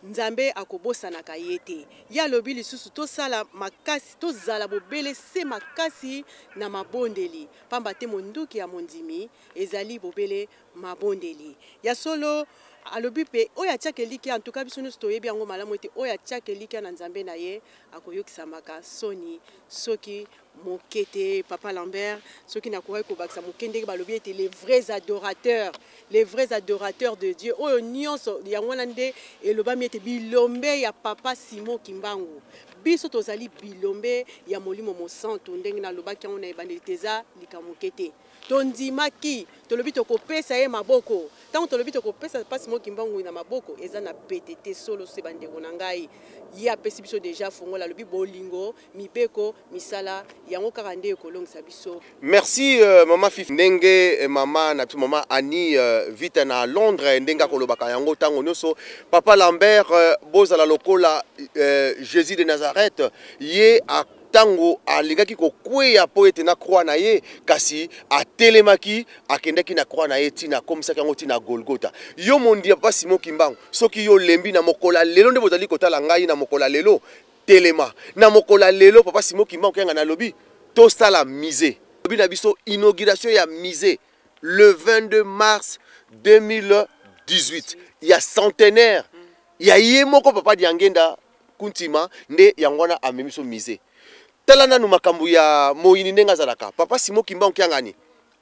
Nzambe akobosanaka ye te. Ye alobi lisusu tosala makasi, tozala bobele se makasi na mabondeli, pamba te monduki ya mondimi ezali bobele mabondeli. Ya solo, alobi mpe oyo atiaka elikya, en tout cas biso nyonso toyebi yango malamu ete oyo atiaka elikya na Nzambe na ye akoyokisamaka soni soki moke te. Papa Lambert, soki nakokaki kobakisa moke, ndenge balobi ete les vrais adorateurs, les vrais adorateurs de Dieu, oyo nyonso yango wana nde elobami ete bilombe ya Papa Simon Kimbangu. Biso tozali bilombe ya Molimo Mosantu, ndenge nalobaki yango na ebandeli te, eza likambo moke te. Tondimaki, tolobi tokopesa ye maboko. Ntango tolobi tokopesa Papa Simon Kimbangu na maboko, eza na pete te. Solo se bandeko na ngai, ye apesi biso deja fongola, alobi bolingo, mibeko, misala yango kaka nde ekolongisa biso.
Merci mama Fifi, ndenge mama na biso mama Annie Vita na Londres ndenge akolobaka yango ntango nyonso. Papa Lambert, bozala lokola Jésus de Nazareth, ye ntango alingaki kokweya mpo ete na croix na ye, kasi atelemaki, akendaki na croix na ye tina akomisaki yango tina Golgotha. Yo mondi ya Papa Simon Kimbangu, soki yo lembi na mokolo ya lelo nde bozali kotala ngai na mokolo ya lelo, telema na mokolo ya lelo. Papa Simon Kimbangu Kiangani alobi tosala musée, lobi na biso inauguration ya musée le 22 mars 2018 ya centenaire ya ye moko Papa Diangenda Kuntima, nde yango wana amemi so musée. Tala nanu makambo ya moyini ndenge azalaka. Papa Simon Kimbangu Kiangani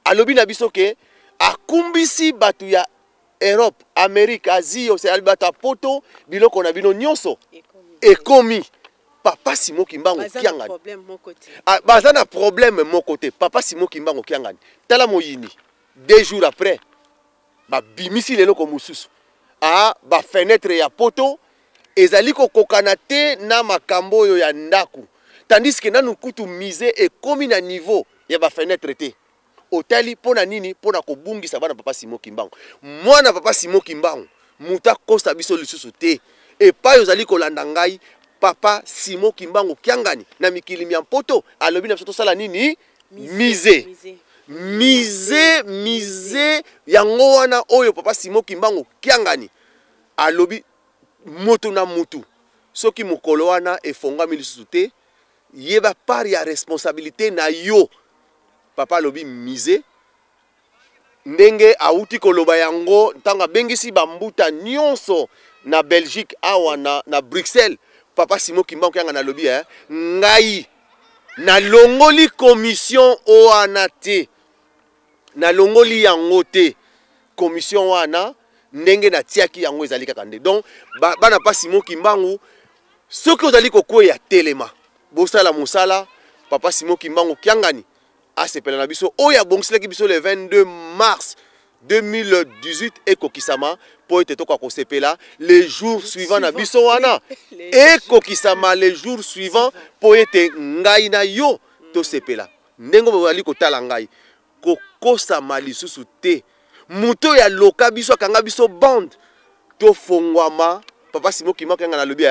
alobi na biso ke akumbisi bato ya Europe, Amérique, Asie, Océanie, bato ya poto, biloko na bino nyonso ekomi. Papa Simon Kimbangu Kiangani ah, baza na problème moko te. Papa Simon Kimbangu Kiangani, tala moyini, 2 jours après babimisi leloko mosusu, ah, ba fenêtre ya poto ezali kokokana te na makambo oyo ya ndako, tandis que nanu kutu musée ekomi na niveau ya ba fenêtre te. Otali mpo na nini? Mpo na kobungisa bana Papa Simon Kimbangu. Mwana Papa Simon Kimbangu, moto akosa biso lisusu te. Epai ozali kolanda ngai, Papa Simon Kimbangu Kiangani na mikili mya Mpoto alobi na biso tosala nini? Musée. Musée, musée yango wana oyo Papa Simon Kimbangu Kiangani alobi moto na mutu soki mokolo wana efongwami lisusu te, yeba part ya responsabilité na yo. Papa alobi musee ndenge awuti koloba yango ntango abengisi bambuta nyonso na Belgique awa na Bruxelles. Papa Simon Kimbangu Kiangani alobi ngai nalongoli commission wana te, nalongoli yango te. Commission wana ndenge natiaki yango ezali kaka nde. Donc bana pa Simon Kimbangu, soki ozali kokweya telema, bosala mosala. Papa Simon Kimbangu Kiangani asepela na biso oyo abongiselaki biso le 22 mars 2018 ekokisama po ete tokoka kosepela le jour suivant na biso wana ekokisama le jour suivant po ete ngai na yo tosepela. Ndenge bozali kotala ngai, kokosama lisusu te. Moto oyo aloka biso, akanga biso bande, tofongwama. Papa Simon Kimbangu Kiangani alobi,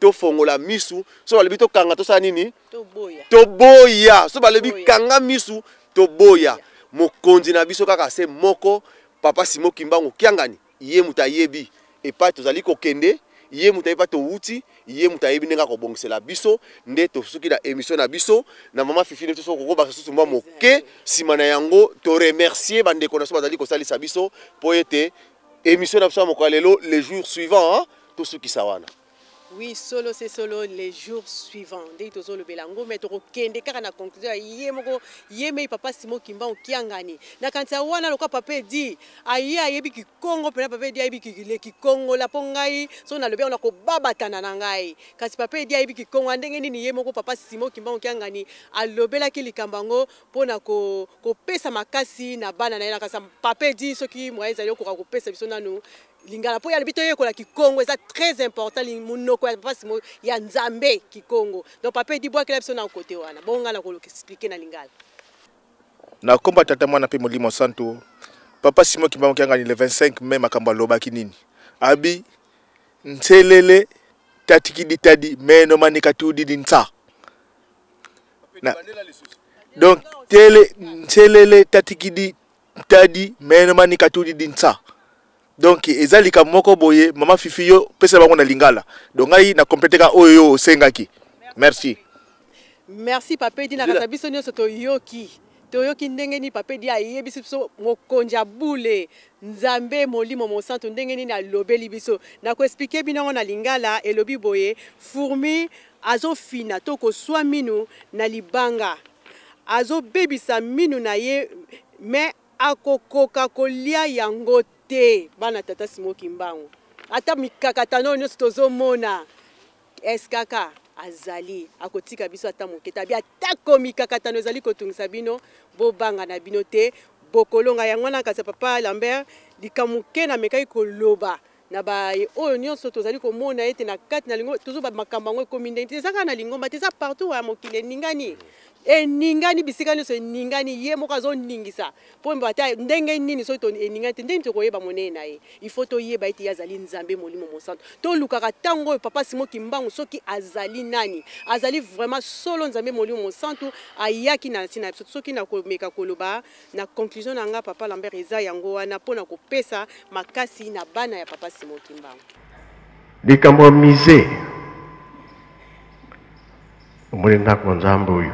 tofongola misu. So balobi tokanga, tosala nini?
Toboya.
Toboya. So balobi kanga misu, toboya. Mokonzi na biso kaka se moko, Papa Simon Kimbangu Kiangani, ye moto ayebi epai tozali kokende, ye moto ayebi epai towuti, ye moto ayebi ndenge akobongisela biso. Nde tosuki na émission na biso na mama Fifi, nde tosoki kokobakisa susu mwa moke nsima na yango, to remercier bandeko na biso bazali kosalisa biso mpo ete émission na biso ya mokolo ya lelo, le jour suivant, hein, tosukisa wana.
Oui, solo c'est solo, les jours suivants. Ndenge tozolobela yango, mais tokokende kaka na conclusion ya ye moko, ye mei Papa Simon Kimbangu Kiangani. Na kanisa wana lokola Papa Edi, aye ayebi kikongo mpena, Papa Edi ayebi kikongo la mpo ngai so nalobi yango na kobabatana na ngai. Kasi Papa Edi ayebi kikongo ya ndenge nini ye moko Papa Simon Kimbangu Kiangani alobelaki likambo yango mpo na kopesa makasi na bana na ye. Na kanisa Papa Edi, soki moyen ezali okoka kopesa biso nanu lingala mpo ya lobi toyekola kikongo, eza très important, monoko ya Papa Simon ya Nzambe kikongo. Donc Papa Edi, bwakela biso na kote wana, bongo ngai na ko expliquer na lingala.
Na komba Tata, Mwana mpe Molimo Santo, Papa Simon Kimbangu Kiangani le 25 mai makambo alobaki nini? Abi nselele tatikidi tadi meno manika tudidi nsa. Na, donc tele nselele tatikidi tadi meno manika tudidi nsa. Donc eza likambo moko boye, mama Fifi yo pesa bango na lingala. Donc ngai na compléter ka oyo yo osengaki. Merci.
Merci Papa Edi, na kasa biso nyonso toyoki. Toyoki ndenge nini Papa Edi ayebisi biso mokonzi ya bule, Nzambe Molimo Mosantu, ndenge nini alobeli biso. Na ko expliquer bino yango na lingala, elobi boye, fourmi azofina to koswa minu na libanga, azobebisa minu na ye, mais akokoka kolia yango te. Bana Tata Simon Kimbangu, ata mikakatano nyonso tozomona, SKK azali akotika biso ata moke te. Abi atako mikakatano ezali kotungisa bino, bobanga na bino te, bokolonga yango wana. Kasi Papa Lambert, likambo moke namekaki koloba na ba oyo nyonso tozali komona ete na kati na lingo tozoba makambo yango ekomi ndenge te, eza kaka na lingomba te, eza partout ya mokili, eningani, eningani bisika nyonso, eningani. Ye moko azoningisa mpo ata ndenge nini soki eningani te, ndenge tokoyeba monene na ye? Il faut toyeba ete ye azali Nzambe Molimo Mosantu. Tolukaka ntango oyo Papa Simon Kimbangu soki azali nani, azali vraiment solo Nzambe Molimo Mosantu ayaki na ntina na biso. Soki nakomeka koloba na conclusion na nga, Papa Lambert, eza yango wana mpona kopesa makasi na bana ya Papa Simon Kimbangu.
Likambo ya musée, omoni ndako Nzambe oyo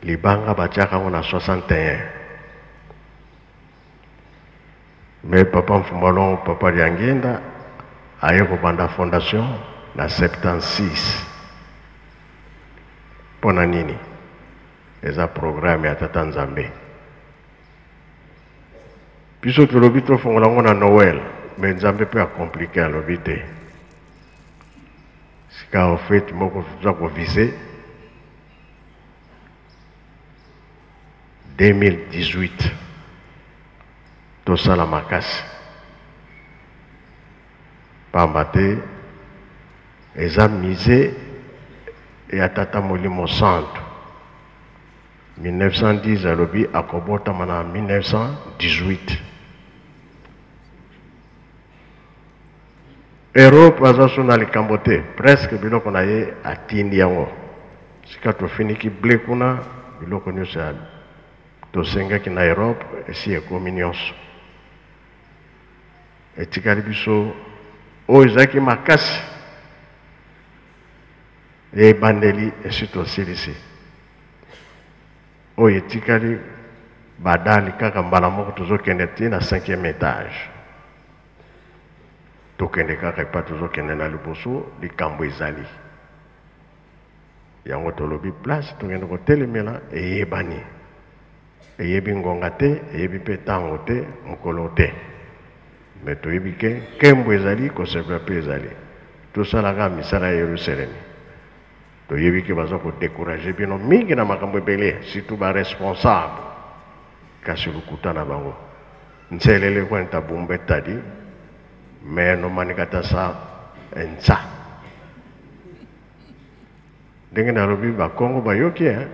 libanga batiaka yango na 61, mais Papa Mfumbalongo, Papa Liangenda aye kobanda fondation na 76. Mpo na nini? Eza programme ya Tata Nzambe. Biso tolobi tofongola yango na Noël, mais Nzambe mpe acompliqué, alobi te. Sikawa fete moko toza kovise 2018 tosala makasi pamba te eza musee ya Tata Molimo Santu. 1910 alobi akobotama na 1918. Europe aza so na likambo te, presque biloko na ye atindi yango. Sika tofiniki ble kuna, biloko nyonso ya tosengaki na Europe esi ekomi nyonso. Etikali biso oyo ezalaki makasi ya ebandeli esi tosilisi. Oyo etikali badali kaka mbala moko tozokende ti na cinquième etage. Tokende kaka epai tozokende na liboso, likambo ezali. Yango tolobi place tokende kotelemela eyebani. Eyebi ngonga te, eyebi mpe ntango te, mokolo te. Mais toyebi ke nkembo ezali, kosepela mpe ezali. Tosala kaka misala ya Yerusalemi. Toyebi ke baza ko decourager bino mingi na makambo ebele, surtout ba responsable. Kasi lokuta na bango. Nselele kwenta bumbe tadi, meno manikata sa nsa. Ndenge nalobi bakongo bayoki hein?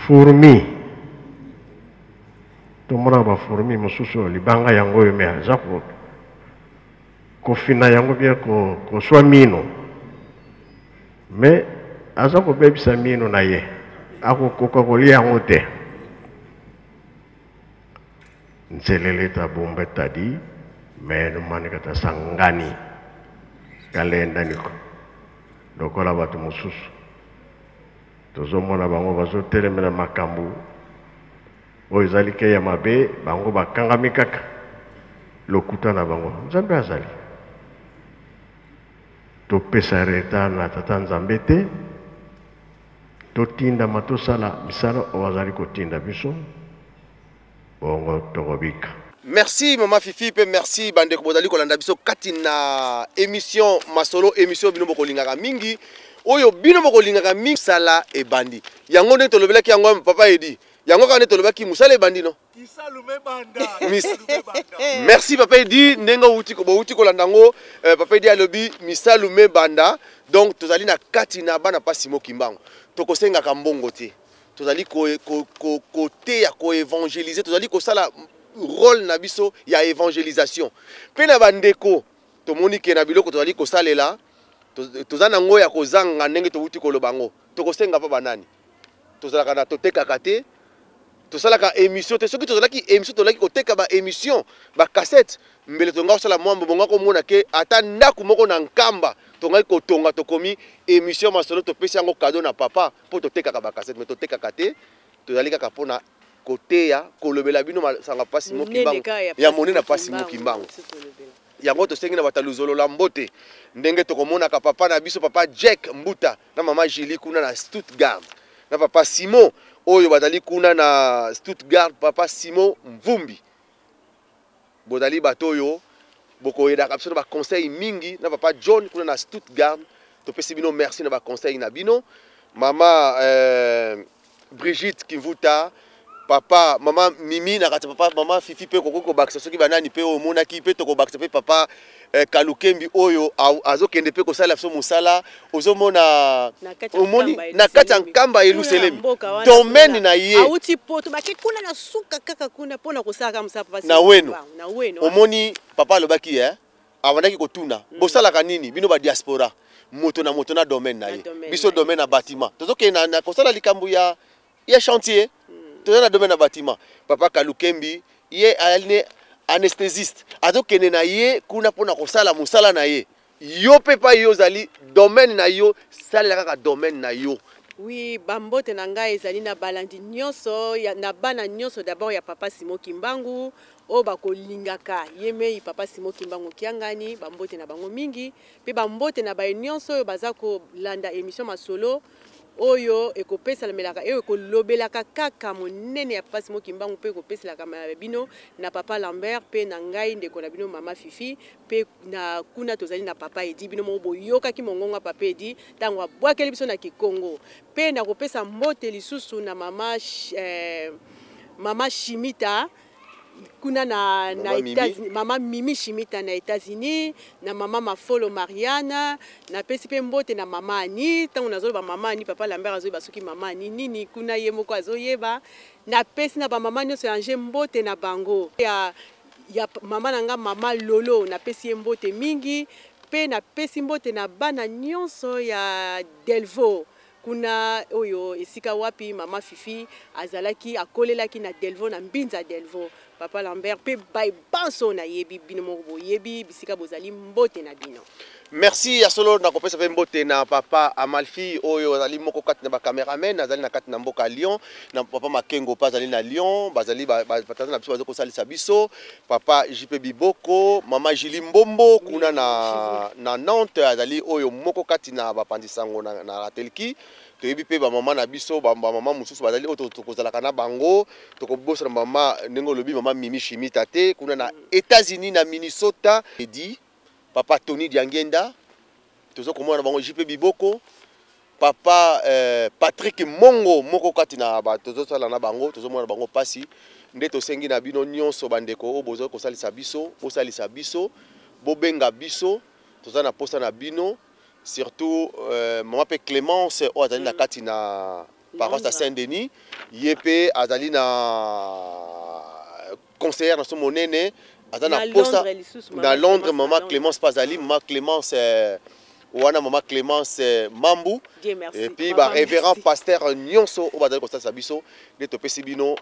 Fourmi tomonaka ba fourmi mosusu oyo libanga yango oyo me aza kofina yango bien koswa mino me aza kobebisa mino na ye akokoka kolia yango te. Nselele ta bumbe tadi meno manika ta sangani kalenda niko lokola bato mosusu tozomona bango bazotelemela makambo oyo ezali ke ya mabe, bango bakangami kaka lokuta na bango. Nzambe azali topesa retard na tata Nzambe te, totindama tosala misala oyo azali kotinda biso, bongo tokobika.
Merci maman Fifi pe merci bandeko bozali kolanda biso kati na émission masolo, émission bino bokolingaka mingi, oyo bino bokolingaka mingi. Sala ebandi yango nde tolobelaki yango papa Edi, yango kaka nde tolobaki mosala ebandi no. Merci papa Edi ndenge outi bouti kolanda yango. Papa Edi alobi misalu mebanda, donc tozali na kati na bana pasi mokimbango, tokosengaka mbongo te, tozali koteya, koevangelize, tozali kosala rôle na biso ya evangelisation mpe na bandeko. Tomoni ke na biloko tozali kosalela toza nango ya kozanga ndenge towuti koloba yango, tokosenga mpa banani? Tozalaka na totekaka te, tosalaka émission te. Soki tozalaki émission, tozalaki koteka ba émission, ba cassette, mbele tonga kosala mwambo bonga komona ke ata ndako moko na Nkamba tongaki kotonga. Tokomi émission masolo, topesi yango cadeau na papa mpo totekaka ba cassette, mais totekaka te, tozali kaka mpona koteya, kolobela bino masanga pasi mokimbangu ya monene, pasi mokimbangu. Yango tosengi na bato ya Luzolola mbote, ndenge tokomonaka papa na biso papa Jack Mbuta na mama Julie kuna na Stuttgart, na papa Simon oyo bazali kuna na Stuttgart, papa Simon Mvumbi. Bozali bato oyo bokoyedaka biso na ba conseil mingi, na papa John kuna na Stuttgart, topesi bino merci na ba conseil na bino. Mama Brigitte Kimvuta, papa mama Mimi na kati, papa mama Fifi pe kokoki kobakisa soki banani pe omonaki pe tokobakisa pe papa Kalukembi oyo azokende pe kosala biso mosala, ozomona omoni na kati ya Nkamba Yelusalemi domaine na ye
auti poto bake kuna na suka kaka kuna pona kosala kaka mosala papa
na weno na weno. Omoni papa alobaki abandaki kotuna bosalaka nini bino ba diaspora, moto na moto na domaine na ye. Biso domaine na bâtiment, tozokende na kosala likambo ya chantier, toza na domaine na bâtiment. Papa Kalukembi ye ayali ne anesthésiste, azokende na ye kuna mpona kosala mosala na ye. Yo mpe pa yo ozali domaine na yo, salela kaka domaine na yo.
Oui, bambote na ngai ezali na balandi nyonso, na bana nyonso d'abord ya papa Simon Kimbangu oyo bakolingaka ye mei papa Simon Kimbangu Kiangani, bambote na bango mingi, pe bambote na baye nyonso oyo baza kolanda émission masolo. Oyo ekopesalamelaka oyo ekolobelaka kaka monene ya Papa Simon Kimbangu mpe ekopeselaka bino na Papa Lambert mpe na ngai ndeko na bino Mama Fifi mpe na kuna tozali na Papa Edi. Bino moko boyokaki mongongo ya Papa Edi ntango abwakeli biso na Kikongo. Mpe nakopesa mbote lisusu na mama, mama Shimita kuna na États-Unis, mama Mimi Shimita na États-Unis, na mama Mafolo Mariana. Napesi mpe mbote na mama Ani. Ntango nazoloba mama Ani, Papa Lambert azoyeba soki mama Ani nini kuna, ye moko azoyeba. Napesi na bamama nyonso ya Ange mbote na bango, ya mama na nga mama Lolo, napesi ye mbote mingi. Mpe napesi mbote na bana nyonso ya Delvaux kuna, oyo esika wapi mama Fifi azalaki, akolelaki na Delvaux, na Mbinza Delvaux. Papa Lambert, mpe banso nayebi, bino moko boyebi bisika bozali, mbote na bino.
Merci ya solo. Nakopesa mpe mbote na papa Amalfi oyo azali moko kati na bacameraman, azali na kati na mboka Lyon, na papa Makengo mpe azali na Lyon. Bazali batata na biso, bazali kosalisa biso. Papa JP Biboko, mama Julie Mbombo kuna na Nantes, azali oyo moko kati na bapanzi sango na Ratelki. Toyebi mpe bamama na biso, bamama mosusu bazali oyo tokozalaka na bango. Tokobosana mama, ndenge olobi, mama Mimi Shimita te, kuna na États-Unis, na Minnesota. Edi, papa Tony Diangenda, toza komona bango, JP Biboko, papa Patrick Mongo, moko kati na tozosala na bango, tozomona bango mpasi. Nde tosengi na bino nyonso, bandeko oyo bozali kosalisa biso, bosalisa biso, bobenga biso, toza na posa na bino. Surtout mama mpe Clémence oyo azali na kati na paroisse ya Saint Denis, ye mpe azali na conseillère na so monene, aza na posa na Londres. Mama Clémence mpe azali, mama Clémence wana, mama Clémence Mambu, et puis barévérend pasteur nyonso oyo bazali kosalisa biso, nde topesi bino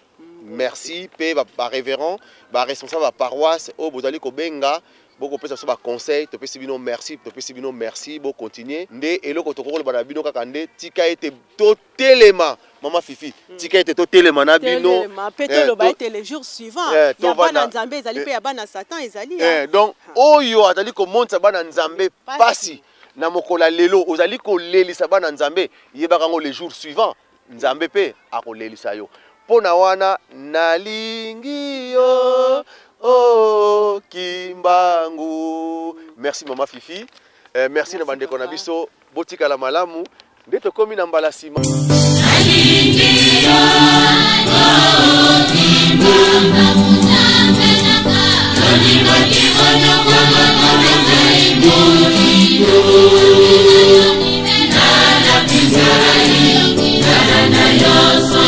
merci. Mpe barévérend, baresponsable ya paroisse oyo bozali kobenga, bokopesa biso baconseil, topesi bino merci, topesi bino merci. Bocontinue nde eloko tokokoloba na bino kaka nde tika ete totelema. Mama Fifi, tika ete totelema na bino.
Mpe toloba ete le jour suivant ya bana Nzambe ezali, mpe ya bana Satan ezali.
Donc oyo azali komonisa bana Nzambe pasi na mokolo ya lelo, ozali kolelisa bana Nzambe, yebaka yango, le jour suivant Nzambe mpe akolelisa yo. Mpo na wana nalingi yo o Kimbangu. Merci mama Fifi, merci na bandeko na biso. Botikala malamu, nde tokomi na mbala nsima.
Nalingi yo, Kimbangu, olingaki konyokwama mpona ngai bolingo. Nalapisa nalanda nyonso,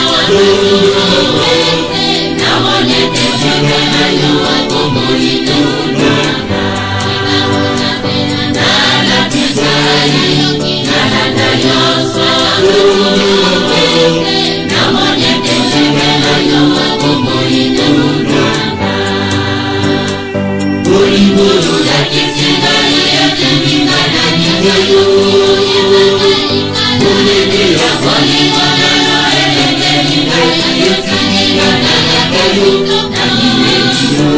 namoni ete nzambe na yo akomoli tolanga. Nalapisa nalanda nyonso, namoni ete nzambe na yo akomoli tolanga. Bolingo olakisi ngai eteminga nalinga yo, monene ya bolingo na yo elekeli ngai, yotinga nalaka yo, nalingeli yo,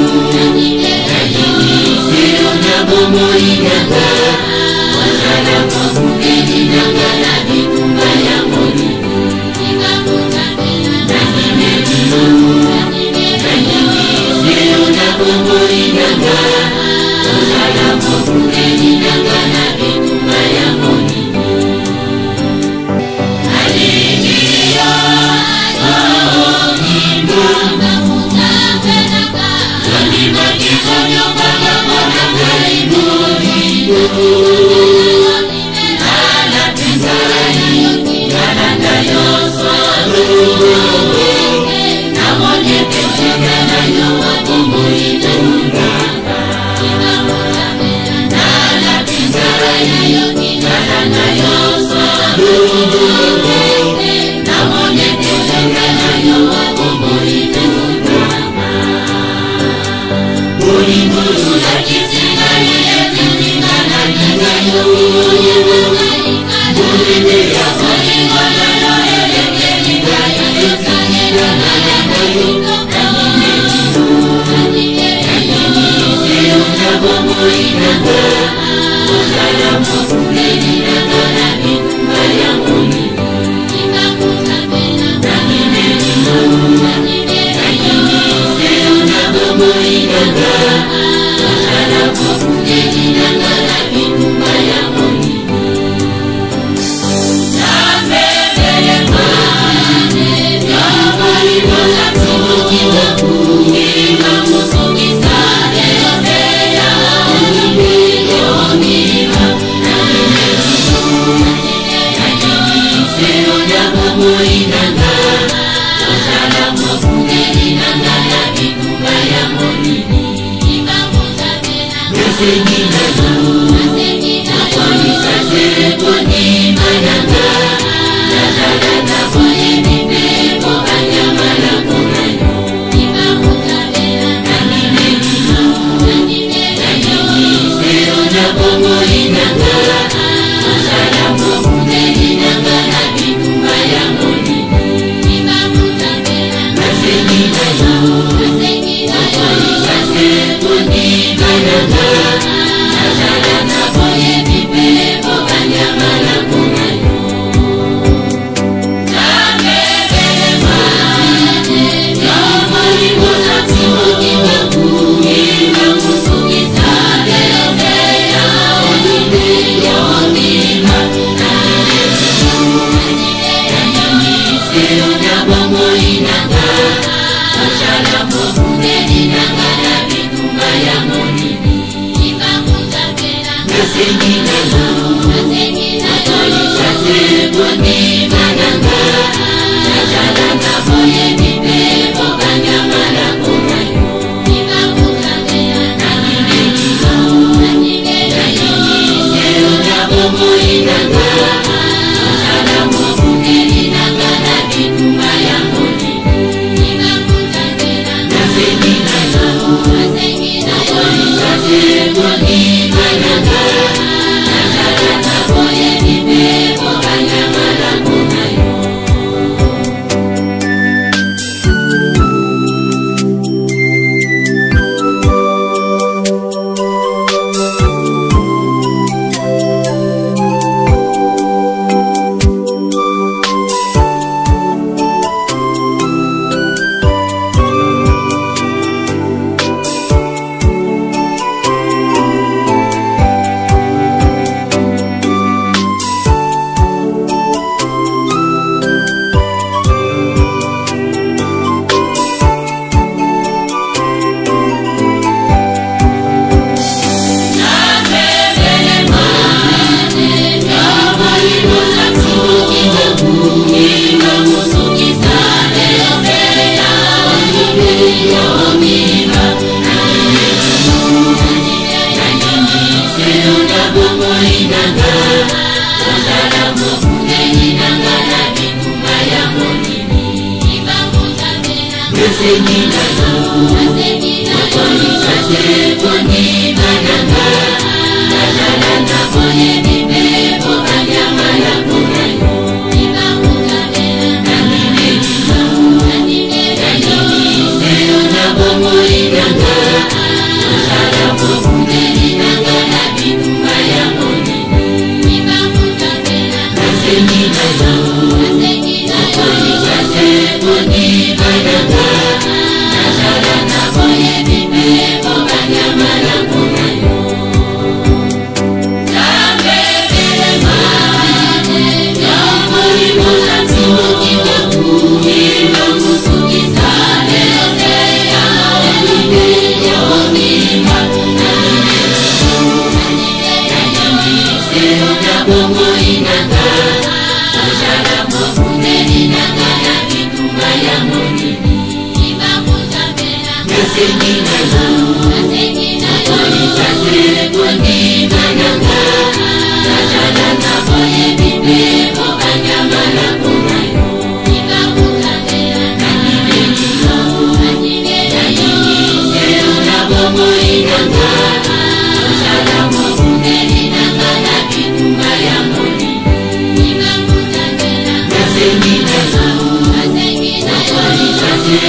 nalingisi yo na bomoi nanga, ozala mokukeli nanga na bitumba ya molili. Nalingeli yo, nalingisi yo na bomoi nanga, ozala mokukeli nanga na bitumba ya molili. Nalingi yo, Kimbangu, olingaki konyokwama mpona ngai bolingo. Nalapisa nalanda nyonso, namoni ete nzambe na yo akomoi tolanga. Nalapisa nalanda nyonso, namoni ete nzambe na yo akomoi tolanga. Bolingo olakisi ngai eteminga nalinga yo, monene ya bolingo na yo elekeli ngai, yotinga nalanda yo, nalingeli yo, nalingisi yo na bomoi nanga, ozala mokukeli nanga na bitumba ya molili. bomoi na nga, ozala mobundeli na nga na bitumba ya molili. Nasengi na yo, okolisa se kondima na nga, nazala na boyebi mpe kobanyama lako na yo. Nandimeli yo, nalingi se yo na bomoi na nga, ozala mobundeli na nga na bitumba ya molili. Nasengi na yo, okolisa se kondima na nga, nazala na boyebi mpe kobanyama lako na yo. Nzambe belema, yo molimo santu Kimbangu, Kimbangu sukisa lelo ya olinde ya ondima. Nalingi se yo na bomoi na nga, ozala mobundeli na nga na bitumba ya molili. Nasengi na yo, okolisa se kondima na nga, nazala na boyebi mpe kobanyama lako na yo. Nandimeli yo, nalingi se yo na bomoi na nga, ozala mobundeli na nga na bitumba ya molili. Nasengi na yo, okolisa se kondima na nga, nazala na boyebi mpe kobanyama lako na yo. Nasengi na yo, okolisa se kondima na nga, nazala na boyebi mpe kobanyama lako na yo. Nandimeli yo, nalingi se yo na bomoi na nga, ozala mobundeli na nga na bitumba ya molili. Nasengi na yo, okolisa se kondima na nga, nazala na boyebi mpe kobanyama lako na yo. Nzambe belema, yo molimo santu Kimbangu, Kimbangu sukisa lelo ya olinde ya ondima. Nalingi se yo na bomoi na nga, ozala mobundeli na nga na bitumba ya molili. Nasengi na yo, okolisa se kondima na nga, nazala na boyebi mpe kobanyama lako na yo. Nandimeli yo, nalingi se yo na bomoi na nga, ozala mobundeli na nga na bitumba ya molili. Nasengi na yo, okolisa se